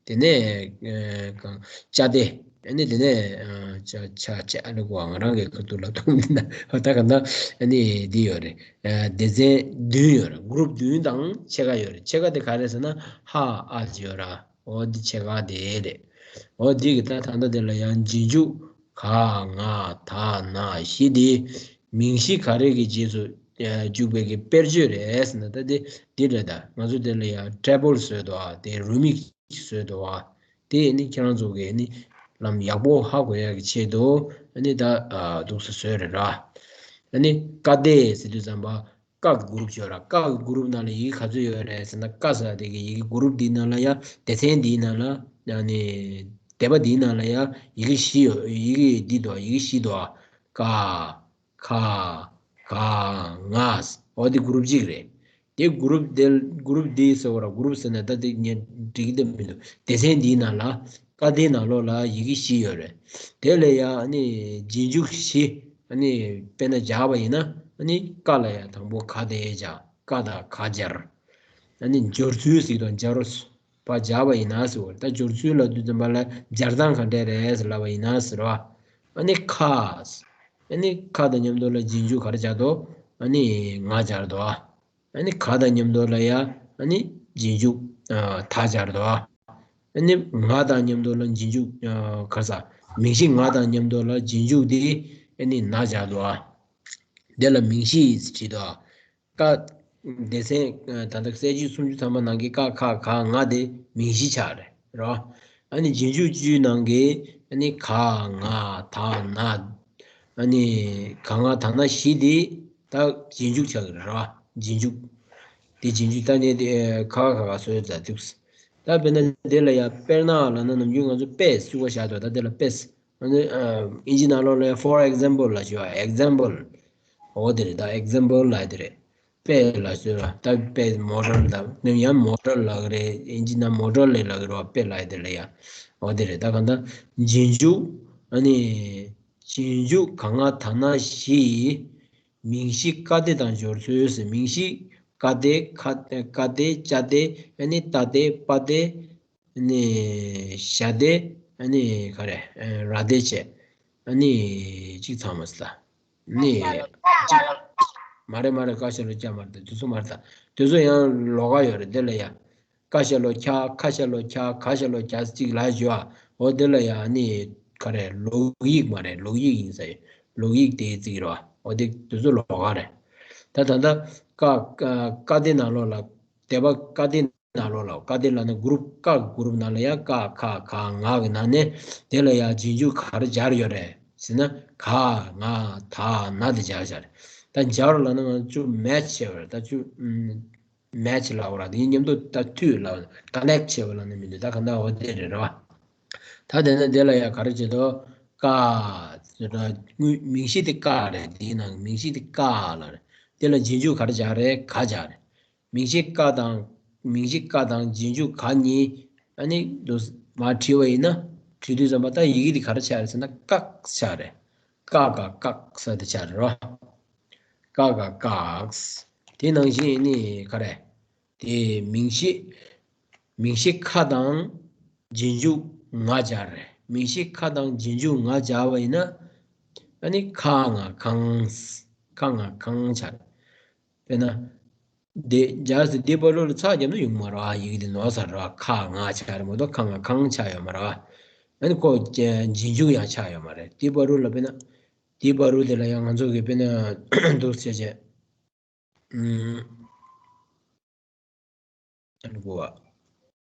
དེ་ནས་ཨ་གང་ཅ་སྡེ། ཨ་ནི་དེ་ནས་ཨ་ཅ་ཆ་ཅ། ཨ་ནི་གོ་ང་རང་གི་ཁ་ཐུག་ལ་མཐོང་འདི་ན། ད་ག་ད་ཨ་ནི་འདི་ཡོད་རེད། ཨ་སྡེ་ཚན་བདུན་ཡོད་རེད། གུ་རུབ་བདུན་དང་ཕྱེད་ཀ་ཡོད་རེད། ཕྱེད་ཀ་དེ་ག་རེ་ཟེར་ན་ཧ་ཨ་ཅི་ཡོད་ར། འོ་འདི་ཕྱེད་ཀ་དེ་རེད། འོ་འདི་གི་ད་ད་ལྟ་དེ་ལ་ཡང་རྗེས་འཇུག་ག་ང་ད་ན་བཞི་དེ་མིང་གཞི་ག་རེ་གི་རྗེས་སུ་ཨ་འཇུག་པའི་གི་དཔེར་བརྗོད་རེད་ཟེར་ན། ད་དེ་འདི་རེད། ད་ང་ཚོ་དེ་ལ་ཡང་ཊེ་བལ་བཟོས་འདུག་ཨ། དེ་རུ་མིག་བཟོས་འདུག་ཨ། དེ་ནི་ཁྱེད་རང་ཚོ་གི་ནི་ལམ་ཡག་པོ་ཧ་གོ་ཡག་གི་ཆེད་དུ་ཨ་ནི་ད་ཨ་འདུག་སེ་བཟོས་རེད་ར། ཨ་ནི་ཀ་སྡེ་ཟེར་དུས་ཙམ་པ། ཀ་གི་གུ་རུབ་ཡོད་ར། ཀ་གི་གུ་རུབ་ནང་ལ་ཡི་གེ་ག་ཚོད་ཡོད་རེད་ཟེར་ན། ཀ་ཟེར་དེ་གི་ཡི་གེ་གུ་རུབ་འདིའི་ནང་ལ་ཡ། སྡེ་ཚན་འདིའི་ནང་ལ། ཨ་ནི་སྡེ་པ་འདིའི་ནང་ལ་ཡ་ཡི་གེ་བཞི་ཡོད། ཡི་གེ་འདི་འདུག་ཡི་གེ་བཞི་འདུག་ཀ་ཁ་ག་ང་། འོ་འདི་གུ་རུབ་གཅིག་རེད། དེ་གུ་རུབ་དེ་གུ་རུབ་འདི་ཟེར་བ་ར། གུ་རུབ་ཟེར་ན་ད་དེ་ངས་འགྲིག་གི་འདུག་མི་འདུག་སྡེ་ཚན་འདིའི་ནང་ལ། ཀ་སྡེའི་ནང་ལོགས་ལ་ཡི་གེ་བཞི་ཡོད་རེད། དེ་ལ་ཡ་ཨ་ནི་རྗེས་འཇུག་བཞི། ཨ་ནི་དཔེར་ན་སྦྱར་བ་ཡིན་ན། ཨ་ནི་ཀ་ལ་ཡ་དང་པོ་ག་དེ་སྦྱར། ཀ་དང་ག་སྦྱར། ཨ་ནི་སྦྱོར་ཚུལ་ཟེར་དང་སྦྱར་བ་སྦྱར་བ་ཡིན་ན་ཟེར་བ། ད་སྦྱོར་ཚུལ་ལབ་དུས་ཙམ་པ་ལ་སྦྱར་སྟངས་ག་འདྲས་རེད་ཟེར་ལབ་པ་ཡིན་ན་ཟེར་བ། ཨ་ནི་ཁ། ཨ་ནི་ཁ་དང་མཉམ་དུ་ལ་རྗེས་འཇུག་ག་རེ་སྦྱར་འདུག་ཨ་ནི་ང་སྦྱར་འདུག་ཨ་ནི་ག་དང་མཉམ་དུ་ལ་ཡ་ཨ་ནི་རྗེས་འཇུག་ཨ་ད་སྦྱར་འདུག་ཨ་ནི་ང་དང་མཉམ་དུ་ལ་རྗེས་འཇུག་ཨ་ག་རེ་ཟེར། མིང་གཞི་ང་དང་མཉམ་དུ་ལ་རྗེས་འཇུག་དེ་ཨ་ནི་ན་སྦྱར་འདུག་ཨ། དེ་ལ་མིང་གཞི་བྲིས་འདུག་ཨ། ཀ། སྡེ་ཚན་ད་ལྟ་གསལ་བྱེད་སུམ་ཅུ་ཐམ་པ་ནང་གི་ཀ་ཁ་ག་ང་དེ་མིང་གཞི་ཆགས་རེད་རོ། ཨ་ནི་རྗེས་འཇུག་བཅུའི་ནང་གི་ཨ་ནི་ག་ང་ད་ན། ཨ་ནི་ག་ང་ད་ན་བཞི་དེ་ད་རྗེས་འཇུག་ཆགས་ཀྱི་རེད་རོ། རྗེས་འཇུག་དེ་རྗེས་འཇུག་ད་ནི་དེ་ཁ་ཁ་ག་ག་སོས་ཙ་འདུག་ད་དཔེར་ན་དེ་ལ་ཡ་དཔེར་ན་ལབ་ན་ནམ་རྒྱུན་ང་ཚོ་དཔེ་བཙུགས་པ་བཞག་འདུག་ད་དེ་ལ་དཔེ། ཨ་ནི་ཨིན་ཇི་ནང་ལོགས་ལ་for example་ལབ་ཞུ་བ། example། འོ་དེ་རེད། ད་example་ལབ་དེ་རེད། དཔེ་ལབ་ཞུ་བ། ད་དཔེ་མོ་ཊར་དང་ནི་ཡང་མོ་ཊར་ལབ་གི་རེད། ཨིན་ཇི་ནང་མོ་ཊར་ལབ་ལབ་གི་རེད་བ། དཔེ་ལབ་དེ་ལ་ཡ། འོ་དེ་རེད། ད་གང་ལྟར་རྗེས་འཇུག་ཨ་ནི་རྗེས་འཇུག་ག་ང་ད་ན་བཞི་ཡི་མིང་གཞི་ཀ་སྡེ་དང་སྦྱོར་ཚུལ་ཟེར། མིང་གཞི་ཀ་སྡེ་ཁ་ཀ་སྡེ་ཅ་སྡེ་ཨ་ནི་ཏ་སྡེ་པ་སྡེ། ཨ་ནི་ཞ་སྡེ། ཨ་ནི་ག་རེ། ཨ་ར་སྡེ་བྱས། ཨ་ནི་གཅིག་ཚང་མ་ཟ། ཨ་ནི་གཅིག་མ་རེད་མ་རེད། ཀ་ཤ་ལོ་ཀྱ་མ་རེད། དེ་ཚོ་མ་རེད། ད་དེ་ཚོ་ཡང་ལོགས་ཀ་ཡོད་རེད། དེ་ལ་ཡ། ཀ་ཤ་ལོ་ཁྱ། ཁ་ཤ་ལོ་ཁྱ། ག་ཤ་ལོ་གྱ། གཅིག་ལ་ཞུ་བ། འོ་དེ་ལ་ཡང་ནི་ག་རེ་ལོག་ཡིག་མ་རེད། ལོག་ཡིག་ཡིན་ས་ཡིན། ལོག་ཡིག་དེའི་རྩིས་རོ། འོ་དེ་དེ་ཚོ་ལོགས་ཀ་རེད། ད་ད་ལྟ་ཀ་ཀ་ཀ་དེ་ནང་ལོགས་ལ་དེ་པ་ཀ་དེ་ནང་ལོགས་ལ་ཀ་དེ་ལ་ནི་གུ་རུབ་ཀ་གུ་རུབ་ནང་ལ་ཡང་ཀ་ཁ་ག་ང་གི་ནང་ནས་དེ་ལ་ཡང་རྗེས་འཇུག་ག་རེ་སྦྱར་ཡོད་རེད་ཟེར་ན། ག་ང་ད་ན་དེ་སྦྱར་སྦྱར་རེད། ད་སྦྱར་ལ་ནི་ང་ཚོ་མེ་ཆི་བྱས་པ་རེད། ད་ཚོ་མེ་ཆི་ལབ་པ་ར། དེ་མཉམ་དུ་ད་མཐུད་ལ་ཀ་ནེག་བྱས་པ་ལ་ནི་མི་འདུག་ད་ག་འདྲ་འོ་དེ་རེད་ར་བ། ད་དེ་ནས་དེ་ལ་ཡང་ག་རེ་བྱེད་དོ། ཀ་ཟེར་ན་དངོས་མིང་གཞི་དེ་ཀ་རེད། དེའི་ནང་མིང་གཞི་དེ་ཀ་ལ་རེད། དེ་ལ་རྗེས་འཇུག་ག་རེ་སྦྱར་རེད། ག་སྦྱར་རེད། མིང་གཞི་ཀ་དང་། མིང་གཞི་ཀ་དང་རྗེས་འཇུག་ག་གཉིས་ཨ་ནི་འདུག་མར་བྲིས་པ་ཡིན་ན། བྲིས་དུས་ཙམ་པ་ད་ཡི་གེ་དེ་ག་རེ་ཆགས་རེད་ཟེར་ན་ཀག་ཆགས་རེད། ཀ་ག་ཀག་ཟེར་དེ་ཆགས་རེད་རོ། ཀ་ག་ཀག་དེ་ནང་བཞིན་ནི་ག་རེ། དེ་མིང་གཞི། མིང་གཞི་ཁ་དང་རྗེས་འཇུག་ང་སྦྱར་རེད། མིང་གཞི་ཁ་དང་རྗེས་འཇུག་ང་སྦྱར་བ་ཡིན་ན། ཨ་ནི་ཁ་ང་ཁང་། ཁ་ང་ཁང་ཆགས་རེད། དཔེར་ན། དེ་སྦྱར་ཟེར་དེ་བར་དུ་ལ་ཚགས་རྒྱབ་ན་ཡོང་མ་རེད་བ། ཡི་གེ་དེ་ནོར་ཚར་རེད་བ། ཁ་ང་ཆགས་རེད་མ་གཏོགས་ཁ་ང་ཁང་ཆགས་ཡོད་མ་རེད་བ། ཨ་ནི་ཁོ་རྗེས་འཇུག་ཡང་ཆགས་ཡོད་མ་རེད། དེ་བར་དུ་ལ་དཔེར་ན། དེ་བར་དུ་དེ་ལ་ཡང་ང་ཚོ་གི་དཔེར་ན་འདུག་བྱས་བྱས། ཨུམ། ཨ་ནི་གོ་བ།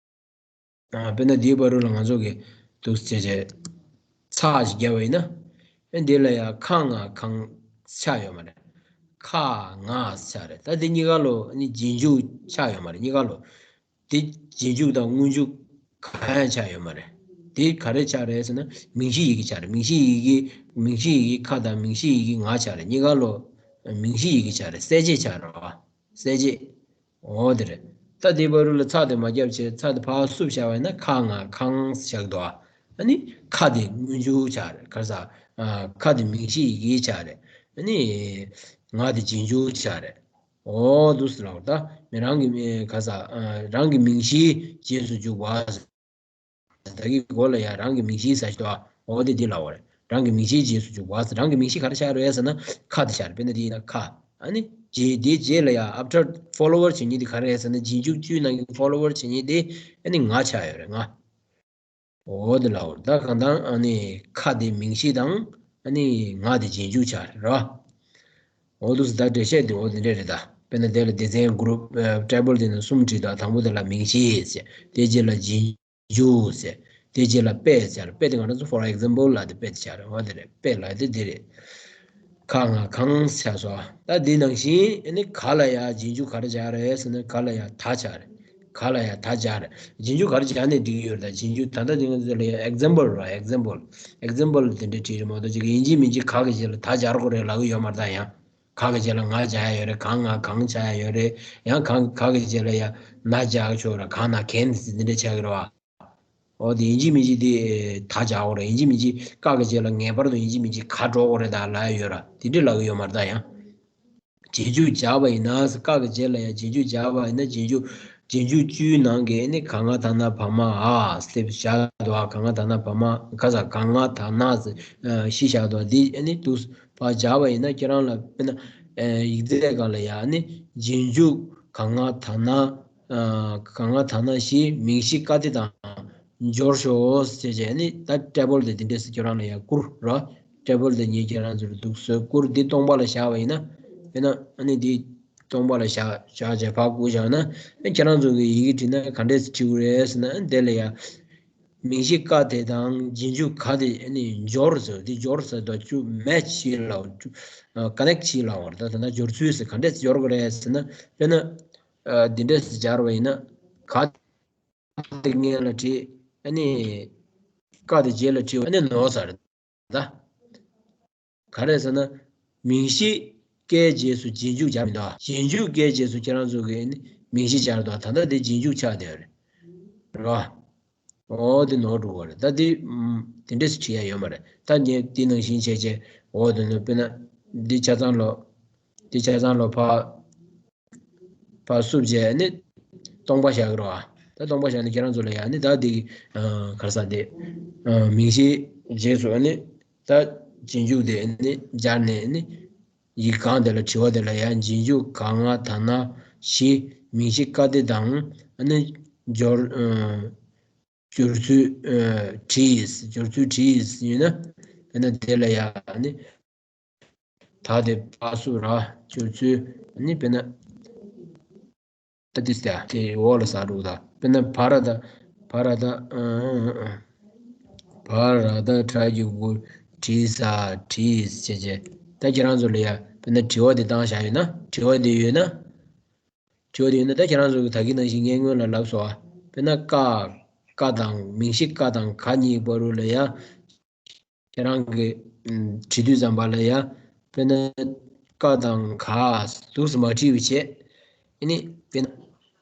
ཨ། དཔེར་ན་དེའི་བར་དུ་ལ་ང་ཚོ་གིས་འདུག་བྱས་བྱས་ཚགས་ཤིག་བརྒྱབ་པ་ཡིན་ན། ཨ། འདི་ལ་ཡང་ཁ་ང་ཁང་ཆགས་ཡོད་མ་རེད། ཁ་ང་ཆགས་རེད། ད་འདི་གཉིས་ཀ་ལོ་ནི་རྗེས་འཇུག་ཆགས་ཡོད་མ་རེད། གཉིས་ཀ་ལོ། དེ་རྗེས་འཇུག་དང་སྔོན་འཇུག་གང་ཡང་ཆགས་ཡོད་མ་རེད། དེ་ག་རེ་ཆགས་རེད་ཟེར་ན་མིང་གཞི་ཡི་གེ་ཆགས་རེད། མིང་གཞི་ཡི་གེ། མིང་གཞི་ཡི་གེ་ཁ་དང་མིང་གཞི་ཡི་གེ་ང་ཆགས་རེད། གཉིས་ཀ་ལོ་མིང་གཞི་ཡི་གེ་ཆགས་རེད། གསལ་བྱེད་ཆགས་རེད་བ། གསལ་བྱེད། འོ་དེ་རེད། ད་དེའི་བར་དུ་ལ་ཚགས་དེ་མ་བརྒྱབ་བྱས་ཚགས་དེ་ཕར་བསུབ་བཞག་པ་ཡིན་ན་ཁ་ང་ཁང་ཆགས་འདུག་ཨ་ནི་ཁ་དེ་སྔོན་འཇུག་ཆགས་རེད། ག་རེ་ཟ། ཨ། ཁ་དེ་མིང་གཞི་ཡི་གེ་ཆགས་རེད། ཨ་ནི་ང་དེ་རྗེས་འཇུག་ཆགས་རེད། འོ་འདུག་སེ་ལབ་པ་རེད། ད་མི་རང་གི་མི་ག་རེ་ཟ། ཨ། རང་གི་མིང་གཞིའི་རྗེས་སུ་འཇུག་པ། ད་གི་གོ་ལ་ཡ་རང་གི་མིང་གཞི་ཟེར་ཞིག་འདུག་འོ་དེ་འདི་ལབ་པ་རེད། རང་གི་མིང་གཞིའི་རྗེས་སུ་འཇུག་པ། རང་གི་མིང་གཞི་ག་རེ་ཆགས་རེད་ཟེར་ན་ཁ་དེ་ཆགས་རེད། དཔེར་ན་དེ་ཡིན་ན་ཁ། ཨ་ནི་རྗེས། དེའི་རྗེས་ལ་ཡ་after follower་བྱེད་མཁན་དེ་ག་རེ་རེད་ཟེར་ན་རྗེས་འཇུག་བཅུའི་ནང་གི་follower བྱེད་མཁན་དེ་ཨ་ནི་ང་ཆགས་ཡོད་རེད། ང་། འོ་དེ་ལབ་པ་རེད། ད་གང་ལྟར་ཨ་ནི་ཁ་དེ་མིང་གཞི་དང་ཨ་ནི་ང་དེ་རྗེས་འཇུག་ཆགས་རེད་ར། འོ་འདུག་སེ་ད་འགྲེལ་བཤད་དེ་འོ་དེ་འདྲས་རེད། ད་དཔེར་ན་དེ་ལ་སྡེ་ཚན་group table དེ་ནང་གསུམ་བྲིས་འདུག་དང་པོ་དེ་ལ་མིང་གཞི་ཟེར། དེ་རྗེས་ལ་རྗེས་འཇུག་ཟེར། དེ་རྗེས་ལ་དཔེ་ཟེར། དཔེ་དེ་ང་རང་ཚོ་for example ལབ་དེ་དཔེ་དེ་ཆགས་རེད། འོ་དེ་རེད། དཔེ་ལབ་དེ་དེ་རེད། ཁ་ང་ཁང་ཆགས་སོང་། ད་འདི་ནང་བཞིན་ཨ་ནི་ག་ལ་ཡ་རྗེས་འཇུག་ག་རེ་སྦྱར་རེད་ཟེར་ན་ག་ལ་ཡ་ད་ཆགས་རེད། ག་ལ་ཡ་ད་སྦྱར་རེད། རྗེས་འཇུག་ག་རེ་སྦྱར་ནས་འགྲིག་ཡོད་རེད། ད་རྗེས་འཇུག་ད་ལྟ་འདི་ང་ཚོ་ལ་ཡ་example རེད། example example དེ་འདྲ་བྲིས་རེད་མ་གཏོགས་ཅིག་ཡིན་གཅིག་མིན་གཅིག་ག་གི་རྗེས་ལ་ད་སྦྱར་དགོས་རེད་ལབ་ཀྱི་ཡོད་མ་རེད། ད་ཡང་ག་གི་རྗེས་ལ་ང་སྦྱར་ཡ་ཡོད་རེད། ག་ང་གང་སྦྱར་ཡ་ཡོད་རེད། ཡང་ག་ག་གི་རྗེས་ལ་ཡ་ན་སྦྱར་ཆོག་རེད། ག་ན་གན་དེ་འདྲ་ཆགས་ཀྱི་རེད་བ། འོ་དེ་ཡིན་གཅིག་མིན་གཅིག་དེ་ད་སྦྱར་དགོས་རེད། ཡིན་གཅིག་མིན་གཅིག་ཀ་གི་རྗེས་ལ་ངེས་པར་དུ་ཡིན་གཅིག་མིན་གཅིག་ག་འགྲོ་དགོས་རེད་ད་ལབ་ཡ་ཡོད་ར། དེ་འདྲ་ལབ་ཀྱི་ཡོད་མ་རེད་ད་ཡང་། རྗེས་འཇུག་སྦྱར་བ་ཡིན་ན། ཀ་གི་རྗེས་ལ་ཡང་རྗེས་འཇུག་སྦྱར་བ་ཡིན་ན་རྗེས་འཇུག་རྗེས་འཇུག་བཅུའི་ནང་གི་ནི་ག་ང་ད་ན་བ་མ་འ་སླེབས་བཞག་འདུག་ག་ང་ད་ན་བ་མ་ག་ས་ག་ང་ད་ན་ཤི་བཞག་འདུག་འདི་ནི་འདུག་ཕར་སྦྱར་བ་ཡིན་ན་ཁྱེད་རང་ལ་དཔེར་ན་ཡིག་ཚད་སྒང་ལ་ཡང་ནི་རྗེས་འཇུག་ག་ང་ད་ན། ག་ང་ད་ན་ཤི་མིང་གཞི་ཀ་དེ་དང་སྦྱོར་ཤོག་ཟེར་བྱས་ནི་ད་table དེ་དེ་འདྲས་སུ་ཁྱོད་རང་ལ་ཡང་བསྐུར་རོ། table དེ་ངས་ཁྱེད་རང་ཚོར་འདུག་སེ་བསྐུར། འདི་སྟོང་པ་ལ་བཞག་པ་ཡིན་ན། དཔེར་ན་ཨ་ནི་འདི་སྟོང་པ་ལ་བཞག་བཞག་བྱས་ཕར་བསྐུར་བཞག་ན་ཨ་ཁྱེད་རང་ཚོ་གི་ཡི་གེ་བྲིས་ན་ག་འདྲས་སེ་བྲིས་དགོས་རེད་ཟེར་ན། ཨ་དེ་ལ་ཡང་མིང་གཞི་ཀ་དེ་དང་རྗེས་འཇུག་ག་དེ་ཨ་ནི་སྦྱོར་ཟེར། འདི་སྦྱོར་ཟེར་དུས་ཅུ་match བྱེད་ལ། ཅུ་connect བྱེད་ལ་བར། ད་ད་ལྟ་སྦྱོར་ཚུལ་ཟེར་ག་འདྲས་སེ་སྦྱོར་དགོས་རེད་ཟེར་ན། དཔེར་ན་འདི་འདྲས་སེ་སྦྱར་བ་ཡིན་ན་ག་དེ་སྔོན་ལ་བྲིས། ཨ་ནི་ཀ་དེ་རྗེས་ལ་བྲིས། ཨ་ནི་ནོར་ས་རེད་ད། ག་རེ་ཟེར་ན། མིང་གཞི་ཀའི་རྗེས་སུ་རྗེས་འཇུག་སྦྱར་མི་འདུག་རྗེས་འཇུག་ཀའི་རྗེས་སུ་ཁྱེད་རང་ཚོ་གིས་ནི་མིང་གཞི་སྦྱར་འདུག་ད་ལྟ་དེ་རྗེས་འཇུག་ཆགས་བསྡད་རེད། རེད་བ། འོ་དེ་ནོར་འགྲོ་གི་རེད། ད་དེ་དེ་འདྲས་སེ་བྲིས་ཡ་ཡོད་མ་རེད། ད་ངས་དེ་ནང་བཞིན་བྱས་བྱས། འོ་དེ་ནོར། དཔེར་ན་འདི་ཆ་ཚང་ལོ། འདི་ཆ་ཚང་ལོ་ཕར། ཕར་བསུབ་བྱས་ནི་སྟོང་པ་བཞག་གི་རེད་བ། ད་སྟོང་པ་བཞག་ནས་ཁྱེད་རང་ཚོ་ལ་ཡང་ནི་ད་འདི་ག་རེ་ཟ་འདི་མིང་གཞིའི་རྗེས་སུ་ནི་ད་རྗེས་འཇུག་དེ་ནི་སྦྱར་ནས་ནི་ཡིག་རྐང་དེ་ལ་དྲི་བ་དེ་ལ་ཡང་རྗེས་འཇུག་ག་ང་ད་ན་ཤི་མིང་གཞི་ཀ་དེ་དང་ནི་སྦྱོར། སྦྱོར་ཚུལ་བྲིས། སྦྱོར་ཚུལ་བྲིས་ཡིན་ན། དཔེར་ན་དེ་ལ་ཡ་ནི། ད་དེ་ཕ་སུ་ར་སྦྱོར་ཚུལ་ནི་དཔེར་ན། ད་དེ་སྟེ་དེ་འོག་ལ་ཟ་འགྲོ་ད། དཔེར་ན་བ་ར་ད། བ་ར་ད། བ་ར་ད་ཁྲ་གི་གུ་བྲིས་ས། བྲིས་བྱས་བྱས། ད་ཁྱེད་རང་ཚོ་ལ་ཡ་དཔེར་ན་དྲི་བ་དེ་བཏང་བཞག་ཡོད་ན། དྲི་བ་དེ་ཡོད་ན། དྲི་བ་དེ་ཡོད་ན་ད་ཁྱེད་རང་ཚོ་གི་ད་གིན་ནང་བཞིན་ངས་སྔོན་ལ་ལབ་སོང་ཨ། དཔེར་ན་ཀ། ཀ་དང་མིང་གཞི་ཀ་དང་ག་གཉིས་བར་དུ་ལ་ཡ། ཁྱེད་རང་གི་ཨམ་བྲིས་དུས་ཙམ་པ་ལ་ཡ། དཔེར་ན་ཀ་དང་ག་འདུག་སེ་མ་བྲིས་པ་བྱས། ཨ་ནི་དཔེར་ན་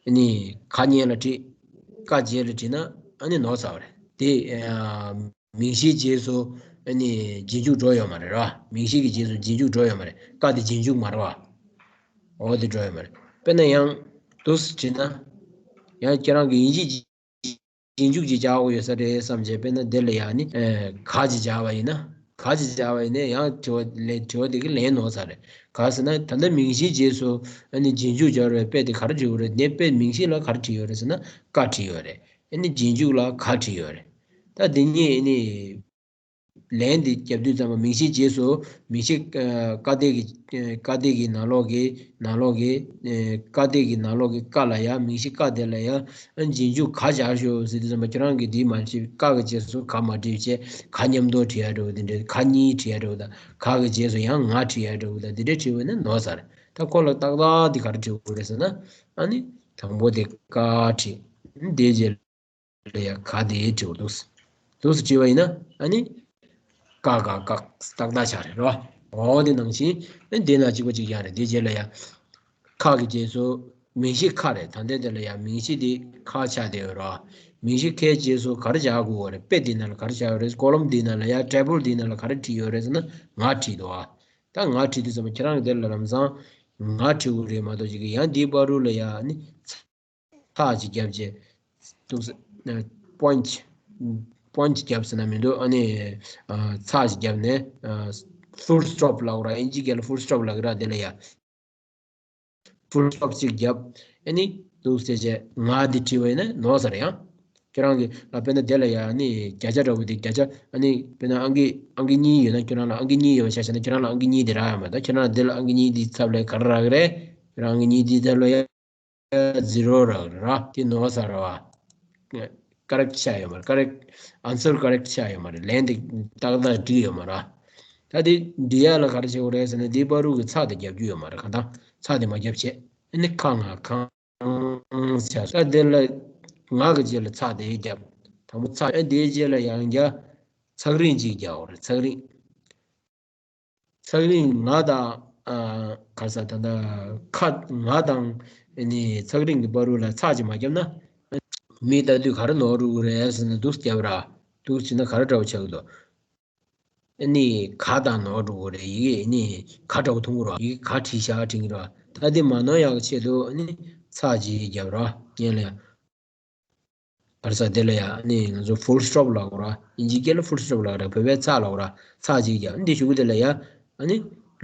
ཨ་ནི་ག་སྔོན་ལ་བྲིས། ཀ་རྗེས་ལ་བྲིས་ན་ཨ་ནི་ནོར་ཚར་བ་རེད་དེ། ཨ་མིང་གཞིའི་རྗེས་སུ་ཨ་ནི་རྗེས་འཇུག་འགྲོ་ཡོད་མ་རེད་ར། མིང་གཞི་གི་རྗེས་སུ་རྗེས་འཇུག་འགྲོ་ཡོད་མ་རེད། ཀ་དེ་རྗེས་འཇུག་མ་རེད་བ། འོ་དེ་འགྲོ་ཡོད་མ་རེད། དཔེར་ན་ཡང་འདུག་སེ་བྲིས་ན། ཡང་ཁྱེད་རང་གི་དབྱིན་ཇི་རྗེས་འཇུག་ཅིག་སྦྱར་དགོས་ཡོད་ས་རེད་བསམ་བྱས། དཔེར་ན་འདི་ལ་ཡང་ནི་ཨེ་ག་ཅིག་སྦྱར་བ་ཡིན་ན། ག་ཅིག་སྦྱར་བ་ཡིན་ན་ཡང་དྲི་བ་ལན་དྲི་བ་དེ་གི་ལན་ནོར་ཚར་རེད། ག་ཟེར་ན་ད་ལྟ་མིང་གཞིའི་རྗེས་སུ་ཨ་ནི་རྗེས་འཇུག་སྦྱར་བའི་དཔེ་དེ་ག་རེ་བྲིས་ཡོད་རེད། དེ་དཔེ་མིང་གཞི་ལ་ག་རེ་བྲིས་ཡོད་རེད་ཟེར་ན་ཀ་བྲིས་ཡོད་རེད། ཨ་ནི་རྗེས་འཇུག་ལ་ག་བྲིས་ཡོད་རེད། ད་འདི་གཉིས་ཨ་ནི། ལན་འདི་རྒྱབ་དུས་ཙམ་པ་མིང་གཞིའི་རྗེས་སུ་མིང་གཞི་ཨ་ཀ་དེ་གི་ཨ་ཀ་དེ་གི་ནང་ལོགས་ཀྱི་ནང་ལོགས་ཀྱི་ཨ་ཀ་དེ་གི་ནང་ལོགས་ཀྱི་ཀ་ལ་ཡ་མིང་གཞི་ཀ་དེ་ལ་ཡ་ཨ་རྗེས་འཇུག་ག་སྦྱར་ཤོག་ཟེར་དུས་ཙམ་པ་ཁྱོད་རང་གིས་འདི་མ་བྲིས། ཀ་གི་རྗེས་སུ་ག་མ་བྲིས་བྱས་ག་མཉམ་དུ་བྲིས་ཡ་འདྲ་བོ་དེ་འདྲ། ག་གཉིས་བྲིས་ཡ་འདྲ་བོ་དང་། ག་གི་རྗེས་སུ་ཡང་ང་བྲིས་ཡ་འདྲ་བོ་དང་། དེ་འདྲ་བྲིས་པ་ཡིན་ན་ནོར་ཚར། ད་ཁོ་ལ་ཏག་ཏག་འདི་ག་རེ་བྲིས་དགོས་རེད་ཟེར་ན། ཨ་ནི་དང་པོ་དེ་ཀ་བྲིས། དེའི་རྗེས་ལ་ཡ་ག་དེ་བྲིས་པ་འདུག་སེ། འདུག་སེ་བྲིས་པ་ཡིན་ན་ཨ་ནི། ཀ་ག་ཀ་ཏག་ཏག་ཆགས་རེད་རོ། འོ་དེ་ནང་བཞིན་ཨ་ནི་དེ་ན་གཅིག་པ་གཅིག་རྐྱང་རེད། དེའི་རྗེས་ལ་ཡ། ཁ་གི་རྗེས་སུ་མིང་གཞི་ཁ་རེད། ད་ལྟའི་དེ་ལ་ཡ་མིང་གཞི་དེ་ཁ་ཆགས་བསྡད་ཡོད་རོ། མིང་གཞི་ཁའི་རྗེས་སུ་ག་རེ་སྦྱར་དགོས་པ་རེད། དཔེ་འདི་ནང་ལ་ག་རེ་སྦྱར་ཡོད་རེད། ཀོ་ལོམ་འདི་ནང་ལ་ཡ་ཊེ་བལ་འདི་ནང་ལ་ག་རེ་བྲིས་ཡོད་རེད་ཟེར་ན་ང་བྲིས་འདུག་ཨ། ད་ང་བྲིས་དུས་ཙམ་པ་ཁྱེད་རང་གི་དེ་ལ་ལམ་སང་ང་བྲིས་དགོས་རེད་མ་གཏོགས་ཅིག་གི་ཡང་འདིའི་བར་དུ་ལ་ཡ་ཨ་ནི། ཚེག་ཅིག་བརྒྱབ་རྗེས། འདུག་སེ། པོ་ཡིན་ཊི། པོ་ཡིན་ཊི་བརྒྱབ་ཟེར་ན་མི་འདུག་ཨ་ནི། ཚེག་ཅིག་བརྒྱབ་ནས། ཕུལ་སི་ཊོབ་ལབ་ར། ཨིན་ཇི་སྐད་ལ་ཕུལ་སི་ཊོབ་ལབ་ཀྱི་ར། དེ་ལ་ཡ། ཕུལ་སི་ཊོབ་ཅིག་བརྒྱབ། ཨ་ནི། འདུག་སེ་བྱས་ང་འདི་བྲིས་པ་ཡིན་ན་ནོར་ས་རེད་ཡང་། ཁྱེད་རང་གི་ལ་དཔེར་ན་དེ་ལ་ཡ་ཨ་ནི་བརྒྱ་ཆ་འདྲ་བོ་དེ་བརྒྱ་ཆ་ཨ་ནི་དཔེར་ན་ཨང་ཀི་ཨང་ཀི་གཉིས་ཡོད་ན་ཁྱེད་རང་ལ་ཨང་ཀི་གཉིས་ཡོད་པ་ཆ་བཞག་ན་ཁྱེད་རང་ལ་ཨང་ཀི་གཉིས་དེ་རག་ཡོད་མ་རེད། ད་ཁྱེད་རང་ལ་དེ་ལ་ཨང་ཀི་གཉིས་དེའི་ཚབ་ལ་ག་རེ་རག་གི་རེད། ཁྱེད་རང་ཨང་ཀི་གཉིས་དེའི་ཚབ་ལ་ཡ། ཛི་རོ་རག་ར། དེ་ནོར་ས་ར་བ། ཀ་རེག་ཊི་ཆགས་ཡོད་མ་རེད། ཀ་རེག་ཊི། ཨན་སར་ཀ་རེག་ཊི་ཆགས་ཡོད་མ་རེད། ལན་དེ་ཏག་ཏག་འགྲིག་ཡོད་མ་རེད། ད་དེ་འགྲིག་ཡ་ལ་ག་རེ་བྱེད་དགོས་རེད་ཟེར་ན་དེའི་བར་དུ་གི་ཚེག་དེ་རྒྱབ་རྒྱུ་ཡོད་མ་རེད། གང་ལྟར་ཚེག་དེ་མ་རྒྱབ་བྱས་ཨ་ནི་ཁ་ང་གང་ཆགས་སོང་། ད་དེ་ལ་ང་གི་རྗེས་ལ་ཚེག་དེ་རྒྱབ། དང་པོ་ཚེག་ཨ་དེའི་རྗེས་ལ་ཡང་བསྐྱར་ཚེག་རིང་ཅིག་རྒྱག་དགོས་རེད། ཚེག་རིང་། ཚེག་རིང་ང་དང་། ཨ། ག་རེ་ཟ། ད་ལྟ་ཁ་ང་དང་ཨ་ནི་ཚེག་རིང་གི་བར་དུ་ལ་ཚེག་ཅིག་མ་བརྒྱབ་ན། མི་ལྟ་དུས་ག་རེ་ནོར་འགྲོ་གི་རེད་ཟེར་ན་འདུག་སེ་བརྒྱབ་ར། འདུག་སེ་བྱས་ན་ག་རེ་འདྲ་བོ་ཆགས་ཀྱི་འདུག་ཨ་ནི་ག་དང་ནོར་འགྲོ་གི་རེད། ཡི་གེ་ཨ་ནི་ག་འདྲ་བོ་མཐོང་གི་རེད། ཡི་གེ་ག་བྲིས་ཤག་དྲན་གྱི་རེད། ད་དེ་མ་ནོར་ཡག་གི་ཆེད་དུ་ཨ་ནི་ཚེག་ཅིག་བརྒྱབ་ར། སྔོན་ལ་ཡ། ག་རེ་ཟ། དེ་ལ་ཡ་ཨ་ནི་ང་ཚོ་ཕུལ་སི་ཊོབ་ལབ་དགོས་ར། ཨིན་ཇི་སྐད་ལ་ཕུལ་སི་ཊོབ་ལབ་ར། བོད་པའི་ཚེག་ལབ་དགོས་ར། ཚེག་ཅིག་བརྒྱབ། འདི་གཞུག་གུ་དེ་ལ་ཡ་ཨ་ནི་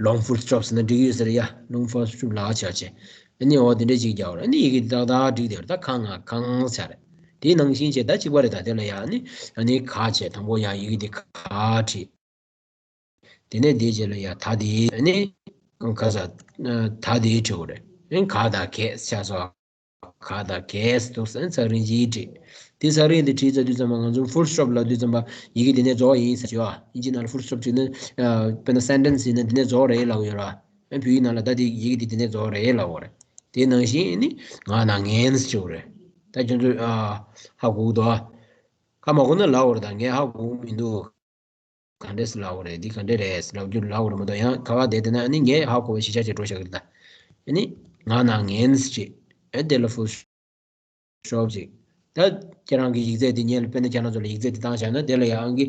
ལོང་ཕུལ་སི་ཊོབ་ཟེར་ན་འགྲིག་གི་ཡོད་ས་རེད་ཡ། ལོང་ཕུལ་སི་ཊོབ་ལབ་ཆགས་བྱས། ཨ་ནི་འོ་དེ་འདྲ་ཅིག་བརྒྱབ་ར། ཨ་ནི་ཡི་གེ་འདི་ཏག་ཏག་འགྲིག་བསྡད་ར། ད་ག་ང་གང་ཆགས་རེད། དེའི་ནང་བཞིན་བྱས་ད་གཅིག་པ་རེད། ད་དེ་ལ་ཡ་ཨ་ནི་ཨ་ནི་ག་བྱས། དང་པོ་ཡ་ཡི་གེ་འདི་ག་བྲིས། དེ་ནས་དེའི་རྗེས་ལ་ཡ་ད་དེ་ཨ་ནི་ག་རེ་ཟ། ད་དེ་བྲིས་དགོས་རེད། ཨ་ནི་ག་དང་གས་ཆགས་སོང་། ག་དང་གས་འདུག་སེ་ཚེག་རིང་ཅིག་བྲིས། དེ་ཚེག་རིང་དེ་བྲིས་ཚར་དུས་ཙམ་པ་ང་ཚོ་ཕུལ་སི་ཊོབ་ལབ་དུས་ཙམ་པ་ཡི་གེ་དེ་ནས་རྫོགས་ཡིན་ཟེར་གྱི་ཡོད་ཨ། ཨིན་ཇི་ནང་ལ་ཕུལ་སི་ཊོབ་བྲིས་ན། ཨ། དཔེར་ན་སེན་ཊེན་སི་ཡིན་ན་དེ་ནས་རྫོགས་རེད་ལབ་ཡོད་ར། ཨ། བོད་ཡིག་ནང་ལ་ད་དེ་ཡི་གེ་དེ་དེ་ནས་རྫོགས་རེད་ལབ་ཡོད་རེད། དེ་ནང་བཞིན་ནི་ང་ན་ངན་ཟེར་གྱི་ཡོད་རེད། ད་ཁྱོད་ཚོས་ཨ་ཧ་གོ་གི་འདུག་ཨ། ཁ་མ་གོ་ན་ལབ་དགོས་རེད། ད་ངས་ཧ་གོ་གི་མི་འདུག་ག་འདྲས་ལབ་དགོས་རེད། འདི་ག་འདྲས་རེད་ལབ་རྒྱུ་ལབ་དགོས་རེད་མ་གཏོགས། ཡང་ག་བ་བསྡད་བསྡད་ན་ཨ་ནི་ངས་ཧ་གོ་བའི་གཞིར་བཞག་བྱས་འགྲོ་བཞག་གི་རེད་ད། ཨ་ནི་ང་ན་ངན་ཟེར་བྱས། ཨ་དེ་ལ་ཕུལ་སི་ཊོབ་ཅིག་ད་ཁྱེད་རང་གི་ཡིག་ཚད་དེ་ཉན་ལ། དཔེར་ན་ཁྱེད་རང་ཚོ་ལ་ཡིག་ཚད་དེ་བཏང་བཞག་ན་དེ་ལ་ཡང་ཨང་ཀི་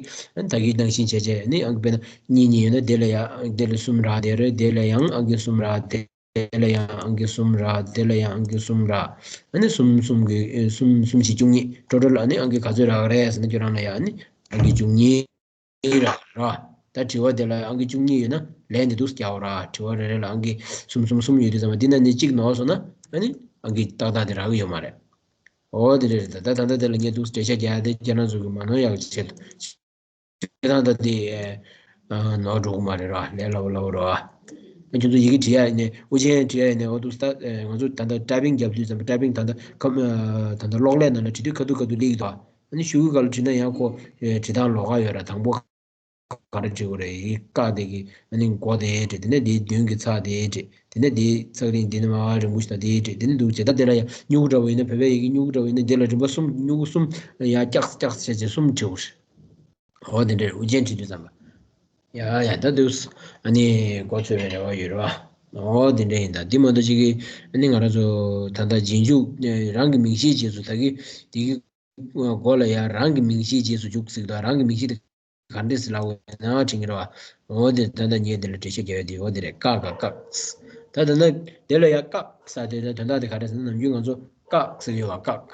ད་གིན་ནང་བཞིན་བྱས་བྱས། ཨ་ནི་ཨང་ཀི་དཔེར་ན་གཉིས་གཉིས་ཡོད་ན་དེ་ལ་ཡང་དེ་ལ་གསུམ་རག་དེ་རེད། དེ་ལ་ཡང་ཨང་ཀི་གསུམ་རག་དེ། དེ་ལ་ཡང་ཨང་ཀི་གསུམ་རག་དེ་ལ་ཡང་ཨང་ཀི་གསུམ་རག་ཨ་ནི་གསུམ་གསུམ་གི་གསུམ་གསུམ་བཞི་བཅུ་གཉིས། ཊོ་ཊལ་ཨ་ནི་ཨང་ཀི་ག་ཚོད་རག་རེད་ཟེར་ན་ཁྱོད་རང་ལ་ཡང་ཨ་ནི་ཨང་ཀི་བཅུ་གཉིས་རག་ར། ད་དྲི་བ་དེ་ལ་ཨང་ཀི་བཅུ་གཉིས་ཡོད་ན་ལན་དེ་འདུག་སེ་རྒྱག་ར། དྲི་བ་རེ་རེ་ལ་ཨང་ཀི་གསུམ་གསུམ་གསུམ་ཡོད་དུས་ཙམ་པ་འདི་ན་ནི་གཅིག་ནོར་སོང་ན་ཨ་ནི་ཨང་ཀི་ཏག་ཏག་དེ་རག་གི་ཡོད་མ་རེད། འོ་དེ་རེད། ད་ད་ད་ལྟ་དེ་ལ་ངས་འདུག་འགྲེལ་བཤད་རྒྱག་ཡ་དེ་ཁྱེད་རང་ཚོ་གི་མ་ནོར་ཡག་ཆེད་དུ། ཁྱེད་རང་ད་དེ་ནོར་འགྲོ་གི་མ་རེད་ར། ལས་སླ་པོ་སླ་པོ་རེད་བ། ཁྱོད་ཚོ་ཡི་གེ་བྲིས་ཡ་ཡིན་ནའི་དབུ་ཅན་བྲིས་ཡ་ཡིན་ནའི་འོ་འདུག་ད་ང་ཚོ་ད་ལྟ་ཊའི་པིང་རྒྱབ་དུས་ཙམ་པ་ཊའི་པིང་ད་ལྟ་ཁམ་ད་ལྟ་གློག་ཀླད་ནང་ལ་བྲིས་དུས་ཁ་ཐུག་ཁ་ཐུག་སླེབས་ཀྱི་འདུག་ཨ་ནི་ཤོག་གུ་སྒང་ལ་བྲིས་ན་ཡང་ཁོ་བྲིས་སྟངས་ལོགས་ཀ་ཡོད་ར། དང་པོ། ག་རེ་བྲིས་དགོས་རེད། ཡི་གེ་ཀ་དེ་གི་ཨ་ནི་མགོ་དེ་བྲིས། དེ་ནས་དེའི་མདུན་གྱི་ཚེག་དེ་བྲིས། དེ་ནས་དེའི་ཚེག་རིང་དེ་ནས་མར་རིང་པོ་ཞིག་དང་དེ་བྲིས། དེ་ནས་འདུག་བྱས། ད་དེ་ལ་ཡང་སྨྱུ་གུ་འདྲ་པོ་ཡིན་ན། བོད་པའི་ཡི་གེ་སྨྱུ་གུ་འདྲ་པོ་ཡིན་ན་དེ་ལ་རིམ་པ་གསུམ། སྨྱུ་གུ་གསུམ་ཡར་བཀྱགས་བཀྱགས་བྱས་བྱས་གསུམ་བྲིས་དགོས་རེད། འོ་དེ་འདྲ་རེད། དབུ་ཅན་བྲིས་དུས་ཙམ་པ། ཡ་ཡ་ད་འདུག་ཨ་ནི་མགོ་ཚོས་པའི་རེ་བ་ཡོད་རེད་བ། འོ་དེ་འདྲ་ཡིན། ད་འདི་མ་གཏོགས་ཅིག་གི་ཨ་ནི་ང་རང་ཚོ་ད་ལྟ་རྗེས་འཇུག་རང་གི་མིང་གཞིའི་རྗེས་སུ། ད་གི་དེ་གི་མགོ་ལ་ཡ་རང་གི་མིང་གཞིའི་རྗེས་སུ་འཇུག་ཟེར་གི་འདུག་རང་གི་མིང་གཞི་དེ་ག་འདྲས་ལབ་དགོས་ན་དྲན་གྱི་རེད་བ། འོ་དེ་ད་ལྟ་ངས་དེ་ལ་འགྲེལ་བཤད་རྒྱག་ཡ་དེ་འོ་དེ་རེད། ཀ་ག་ཀག་ད་ད་ལྟ་དེ་ལ་ཡ་ཀག་ཟེར་དེ་ད་དོན་དག་དེ་ག་རེ་ཟེར་ན། ནམ་རྒྱུན་ང་ཚོ་ཀག་ཟེར་གྱི་ཡོད་བ། ཀག་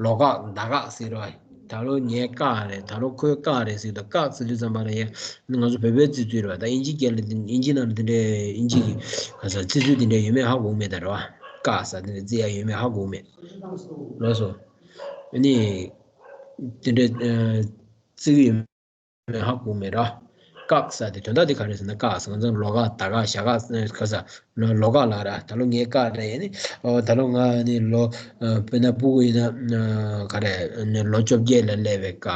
ལོ་ཀག་ཟླ་ཀག་ཟེར་གྱི་རེད་བ། ད་ལོ་ངའི་ཀག་རེད། ད་ལོ་ཁོའི་ཀག་རེད་ཟེར་གྱི་འདུག་ཀག་ཟེར་དུས་ཙམ་པ་ལ་ཡ་ང་ཚོ་བོད་པའི་བརྩི་ཚུལ་རེད་བ། ད་དབྱིན་ཇིའི་སྐད་ལ་དབྱིན་ཇི་ནང་ལ་དེ་འདྲའི་དབྱིན་ཇི་གི་ག་ས་བརྩི་ཚུལ་དེ་འདྲ་ཡོད་མེད་ཧ་གོ་མེད། ད་རེད་བ། ཀག་ཟེར་དེ་འདྲ་བརྩི་ཡ་ཡོད་མེད་ཧ་གོ་མེད། ལགས་སོ། ཨ་ནི་དེ་འདྲ་བརྩི་གི་ཡོད་མེད་ཧ་གོ་མེད་ར། ཀག་ཟེར་དེ་དོན་དག་དེ་ག་རེ་ཟེར་ན། ཀག་ཟེར་ང་ཚོ་ལོ་ཀག་ཟླ་ཀག་ཞག་ཀག་ག་ས་ལོ་ཀག་ལབ་ར། ད་ལོ་ངའི་ཀག་རེད། ཨ་ནི་ཨོ་ད་ལོ་ང་ཨ་ནི་ལོ་དཔེར་ན་སྤུ་གུ་ཡིན་ན་ག་རེ་ལོ་བཅོ་བརྒྱད་ལ་སླེབས་པའི་ཀག་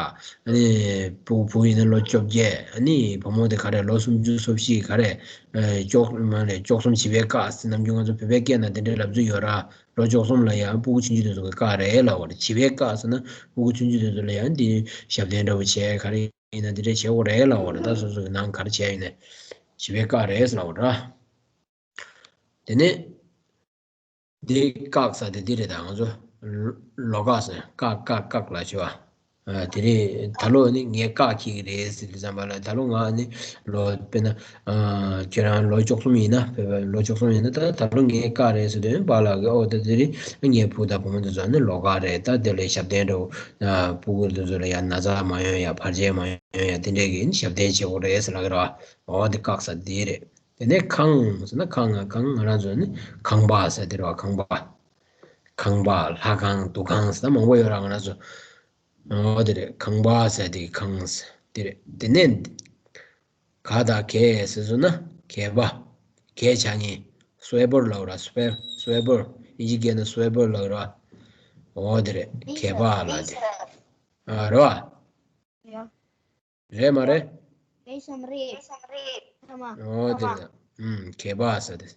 ཨ་ནི་སྤུ་གུ་བུ་ཡིན་ན་ལོ་བཅོ་བརྒྱད། ཨ་ནི་བུ་མོ་དེ་ག་རེ་ལོ་སུམ་ཅུ་སོ་བཞི་ག་རེ་ཨ་བཅུ་མ་ལས་བཅུ་གསུམ་བྱིས་པའི་ཀག་ཟེར། ནམ་རྒྱུན་ང་ཚོ་བོད་པའི་སྐད་ནང་དེ་འདྲའི་ལབ་ཚུལ་ཡོད་ར། ལོ་བཅུ་གསུམ་ལ་ཡང་སྤུ་གུ་ཆུང་ཆུང་དེ་ཚོ་གི་ཀག་རེད་ལབ་པ་རེད། བྱིས་པའི་ཀག་ཟེར་ན་སྤུ་གུ་ཆུང་ཆུང་དེ་ཚོ་ལ་ཡང་འདི་ཞབས་བརྟན་འདྲ་བོ་བྱས་ག་རེ་ཡིན་ན་འདི་འདྲ་བྱེད་དགོས་རེད་ལབ་པ་རེད། ད་སོ་སོ་གི་ནང་ག་རེ་བྱས་ཡིན་ནའི་བྱིས་པའི་ཀག་རེད་ལབ་པ་རེད། དེ་ནས་འདི་ཀག་ཟེར་དེ་འདི་རེད། ད་ང་ཚོ་ལོ་ཀག་ཟེར། ཀག་ཀག་ཀག་ལབ་བྱས་པ། ཨ་དེ་རེད། ད་ལོ་ནི་ངའི་ཀག་འཁེལ་གི་རེད་ཟེར་དུས་ཙམ་པ་ལ། ད་ལོ་ང་ནི་ལོ་དཔེར་ན་ཨ་ཁྱེད་རང་ལོ་བཅུ་གསུམ་ཡིན་ན། བོད་པའི་ལོ་བཅུ་གསུམ་ཡིན་ན། ད་ད་ལོ་ངའི་ཀག་རེད་ཟེར་དུས་པཱ་ལགས་ཀྱིས་ཨོ་ད་དེ་རིང་ངའི་བུ་དང་བུ་མོ་དེ་ཚོ་ནི་ལོ་ཀག་རེད། ད་དེ་ལ་ཞབས་བརྟན་འདྲ་བོ། ཨ་སྤུ་གུ་དེ་ཚོ་ལ་ཡང་ན་ཚ་མ་ཡོང་ཡ། བར་ཆད་མ་ཡོང་ཡ། དེ་འདྲས་ཀྱི་ནི་ཞབས་བརྟན་བྱེད་དགོས་རེད་ཟེར་ལབ་ཀྱི་རེད་བ། ཨོ་དེ་ཀག་ཟེར་དེ་རེད། དེ་ནས་ཁང་ཟེར་ན་ཁང་། ང་ཁང་ང་རང་ཚོ་ནི་ཁང་པ་ཟེར་དེ་རེད་བ། ཁང་པ། ཁང་པ། ལྷ་ཁང་། འདུ་ཁང་ཟེར་ན་མང་པོ་ཡོད་ར། ང་རང་ཚོ། ཨོ་དེ་རེད། ཁང་པ་ཟེར་དེ་ཁང་ཟེར་དེ་རེད། དེ་ནས་ག་དང་གས་ཟེར་སོང་ན་གས་པ། གས་ཆགས་མཁན། སུའེ་པར་ལབ་ར། སུའེ་པར། སུའེ་པར། དབྱིན་ཇི་སྐད་ན་སུའེ་པར་ལབ་ར། ཨོ་དེ་རེད། གས་པ་ལབ་དེ། ཨ་རེད་བ། ཡ། རེད་མ་རེད། རེད་བསམ་རེད། ཨོ་དེ་རེད། ཨུམ་གས་པ་ཟེར་དེ།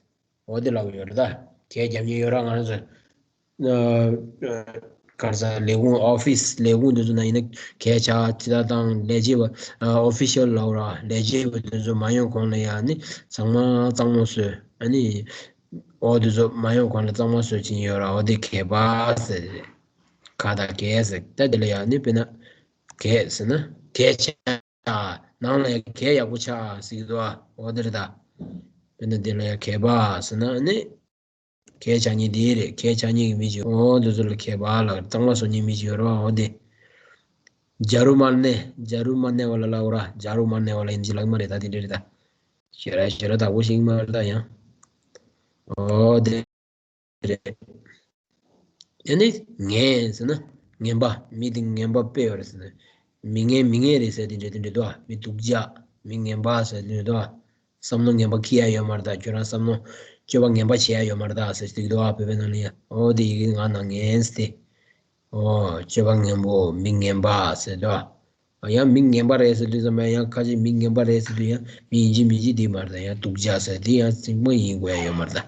འོ་དེ་ལབ་ཡོད་རེད་ད། གས་རྒྱབ་མཁན་ཡོད་ར། ང་རང་ཚོ་གར་ས་ལས་ཁུངས་ཨོ་ཕིས་ལས་ཁུངས་དེ་ཚོ་ན་ཡིན་ན་གས་ཆགས་ཅི་ད་དང་ལས་བྱེད་པ་ཨོ་ཕི་ཤལ་ལབ་ར། ལས་བྱེད་པ་དེ་ཚོ་མ་ཡོང་གོང་ལ་ཡ་ནི་ཚང་མ་གཙང་མ་བཟོས། ཨ་ནི་འོ་དེ་ཚོ་མ་ཡོང་གོང་ལ་གཙང་མ་བཟོས་ཕྱིན་ཡོད་ར། འོ་དེ་གས་པ་ཟེར། ག་དང་གས་ཟེར། ད་དེ་ལ་ཡ་ནི་དཔེར་ན་གས་ཟེར་ན་གས་ཆགས། ནང་ལ་ཡ་གས་ཡག་པོ་ཆགས་ཟེར་གྱི་འདུག་ཨ། འོ་དེ་རེད་ད། དཔེར་ན་དེ་ལ་ཡ་གས་པ་ཟེར་ན་ནི། གས་ཆགས་མཁན་དེ་རེད། གས་ཆགས་མཁན་གྱི་མི་ཅིག་འོ་དེ་ཚོ་ལ་གས་པ་ལབ། གཙང་མ་བཟོ་མཁན་མི་ཅིག་ཡོད་རེད་བ། འོ་དེ། ཇ་རུ་མར་ནེ། ཇ་རུ་མར་ནེ་བ་ལ་ལབ་ར། ཇ་རུ་མར་ནེ་བ་ལ་ཡིན་གྱི་ལབ་མ་རེད་ད། དེ་འདྲ་རེད་ད། ཞེ་དྲག་ཞེ་དྲག་བདག་པོ་ཞིག་མ་རེད་ད་ཡང་། འོ་དེ། རེད། དེ་ནི་ངན་ཟེར་ན་ངན་པ། མི་དེ་ངན་པ་དཔེ་ཡོད་རེད་ཟེར་ན། མི་ངན་མི་ངན་རེད་ཟེར་དེ་འདྲ་དེ་འདྲ་འདུག་ཨ། མི་སྡུག་ཅག་མི་ངན་པ་ཟེར་དེ་འདྲ་འདུག་ཨ། བསམ་བློ་ངན་པ་འཁྱེར་ཡ་ཡོད་མ་རེད་ད། ཁྱོད་རང་བསམ་བློ་སྤྱོད་པ་ངན་པ་བྱེད་ཡ་ཡོད་མ་རེད་ད་ཟེར་དེ་འདུག་ཨ། བོད་པའི་ནང་ལ་ཡ། འོ་དེ་ཡི་གེ་ང་ནང་ངན་ཟེར་ཏེ། འོ་སྤྱོད་པ་ངན་པོ་མི་ངན་པ་ཟེར་འདུག་ཨ། ཡང་མི་ངན་པ་རེད་ཟེར་དུས་ཙམ་པ་ཡང་ཁ་ཅིག་མི་ངན་པ་རེད་ཟེར་དུས་ཡང་མི་ཡིན་གཅིག་མིན་གཅིག་དེ་མ་རེད། ཡང་སྡུག་ཅག་ཟེར་དེ་ཡང་ཚིག་མ་ཡིན་དགོས་ཡ་ཡོད་མ་རེད་ད།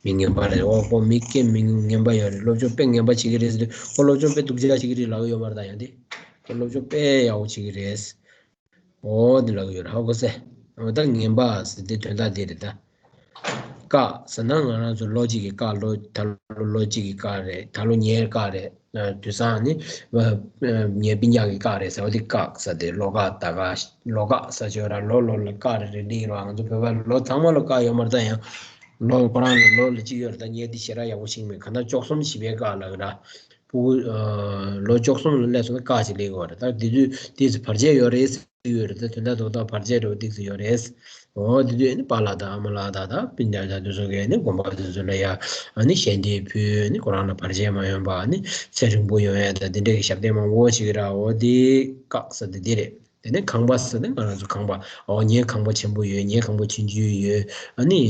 མི་ངན་པ་རེད། འོ་ཁོ་མི་སྐད་མི་ངན་པ་ཡོད་རེད། སློབ་སྦྱོང་དཔེ་ངན་པ་བྱེད་ཀྱི་རེད་ཟེར་དུས་ཁོ་སློབ་སྦྱོང་དཔེ་སྡུག་ཅག་བྱེད་ཀྱི་རེད་ལབ་ཡོད་མ་རེད་ད། ཡང་དེ་ཁོ་སློབ་སྦྱོང་དཔེ་ཡག་པོ་བྱེད་ཀྱི་རེད། འོ་དེ་ལབ་ཀྱི་ཡོད་རེད། ཧ་གོ་སོང་། འོ་ད་ངན་པ་ཟེར་དེ་དོན་དག་དེ་རེད་ད། ཀག་ཟེར་ན་ང་རང་ཚོ་ལོ་གཅིག་གི་ཀག་ལོ། ད་ལོ་ལོ་གཅིག་གི་ཀག་རེད། ད་ལོ་ངའི་ཀག་རེད། དུས་སང་ནི་ངའི་སྤུན་ཀྱག་གི་ཀག་རེད་ཟེར་བ་དེ་ཀག་ཟེར་དེ། ལོ་ཀག་ཟླ་ཀག་ལོ་ཀག་ཟེར་ཆོག་ར། ལོ་ལོ་ལ་ཀག་རེ་རེ་སླེབས་ར། ང་ཚོ་བོད་པ་ལོ་ཚང་མ་ལ་ཀག་ཡོད་མ་རེད་ད། ཡང་ལོ་ཁོ་རང་ལ་ལོ་ལ་གཅིག་ཡོད་རེད་ད། ངས་དེ་ཞེ་དྲག་ཡག་པོ་ཤེས་ཀྱི་མེད། གང་ལྟར་བཅུ་གསུམ་བྱིས་པའི་ཀག་ལབ་ཀྱི་ར། ཕྲུ་གུ་ལོ་བཅུ་གསུམ་ལ་སླེབས་སོང་ན་ཀག་ཅིག་སླེབས་ཀྱི་ཡོད་རེད་ད། དེ་དུས་དེ་ཚོ་བར་ཆད་ཡོད་རེད། ཡོད་རེད། ད་དོན་དག་རྡོག་རྡོག་བར་ཆད་འདྲ་བོ་ཏོག་ཙམ་ཡོད་རེད། འོ་དེ་དུས་ཨ་ནི་པཱ་ལགས་དང་ཨ་མ་ལགས་དང་ད་སྤུན་ཀྱག་དང་དེ་ཚོ་གིས་ཨ་ནི་དགོན་པ་དེ་ཚོ་ལ་ཡ་ཨ་ནི་ཞལ་འདེབས་ཕུལ། ཨ་ནི་ཁོ་རང་ལ་བར་ཆད་མ་ཡོང་པ་ཨ་ནི་ཚེ་རིང་པོ་ཡོང་ཡ་དང་དེ་འདྲ་གི་ཞབས་བརྟན་མང་པོ་བྱེད་ཀྱི་ར། འོ་དེ་བཀག་ས་དེ་དེ་རེད། དེ་ནས་ཁང་པ་ཟེར་ན་ང་རང་ཚོ་ཁང་པ། འོ་ངའི་ཁང་པ་ཆེན་པོ་ཡོད། ངའི་ཁང་པ་ཆུང་ཆུང་ཡོད། ཨ་ནི།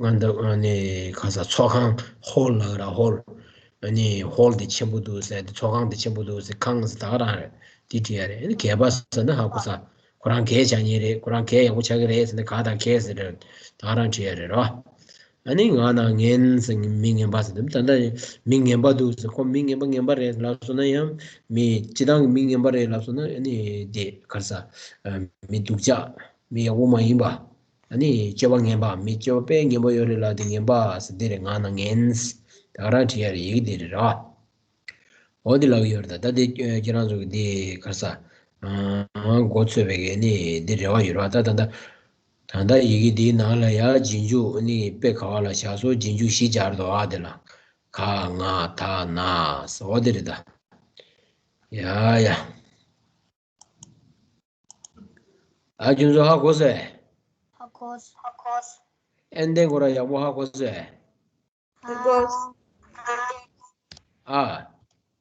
ང་འདི་ཨ་ནི་ག་ས་ཚོགས་ཁང་ཧོལ་ལ་ར་ཧོལ། ཨ་ནི་ཧོལ་དེ་ཆེན་པོ་འདུག་ཟེར། དེ་ཚོགས་ཁང་དེ་ཆེན་པོ་འདུག་ཟེར། ཁང་ཟེར་ད་ག་རང་རེད། དེ་བྲིས་ཡ་རེད། ཨ་ནི་གད་པ་ཟེར་ན་ཧ་གོ་ས། ཁོ་རང་གད་རྒྱག་མཁན་རེད། ཁོ་རང་གད་ཡག་པོ་རྒྱག་གི་རེད་ཟེར་ན་གད་དང་གད་ཟེར་རེད། ད་ག་རང་བྲིས་ཡ་རེད་རོ། ཨ་ནི་ང་ན་ངན་ཟེར་མི་ངན་པ་ཟེར་འདུག་ད་ལྟ་མི་ངན་པ་འདུག་ཟེར། ཁོ་མི་ངན་པ་ངན་པ་རེད་ལབ་སོང་ན་ཡང་མི་སྤྱིར་བཏང་གི་མི་ངན་པ་རེད་ལབ་སོང་ན་ཨ་ནི་དེ་ག་རེ་ཟ། མི་སྡུག་ཅག་མི་ཡག་པོ་མ་ཡིན་པ། ཨ་ནི་སྤྱོད་པ་ངན་པ། མི་སྤྱོད་པ་དཔེ་ངན་པ་ཡོད་རེད་ལ་དེ་ངན་པ་ཟེར་དེ་རེད། ང་ན་ངན་ཟེར་ད་ག་རང་བྲིས་ཡ་རེད། ཡི་གེ་དེ་རེད་ར། འོ་དེ་ལབ་ཀྱི་ཡོད་རེད། ད་ད་དེ་ཁྱེད་རང་ཚོ་གི་དེ་ག་རེ་ཟ། ཨ་མགོ་ཚོས་པའི་གི་ཨ་ནི་དེ་རེ་བ་ཡོད་ར། ད་ད་ད་ད་ད་ཡི་གེ་དེའི་ནང་ལ་ཡ་རྗེས་འཇུག་ཨ་ནི་དཔེ་ག་བ་ལ་བཞག་སོ། རྗེས་འཇུག་བཞི་སྦྱར་འདུག་ཨ་དེ་ལ་ག་ང་ད་ན་ཟེར། འོ་དེ་རེད་ད། ཡ་ཡ། ཨ་ཁྱོད་ཚོ་ཧ་གོ་སོང་ངས། ཧ་གོ་སོང་། ཧ་གོ་སོང་། ཨན་ཏན་ཁོ་རང་ཡག་པོ་ཧ་གོ་སོང་ངས། ཧ་གོ་སོང་། ཨ།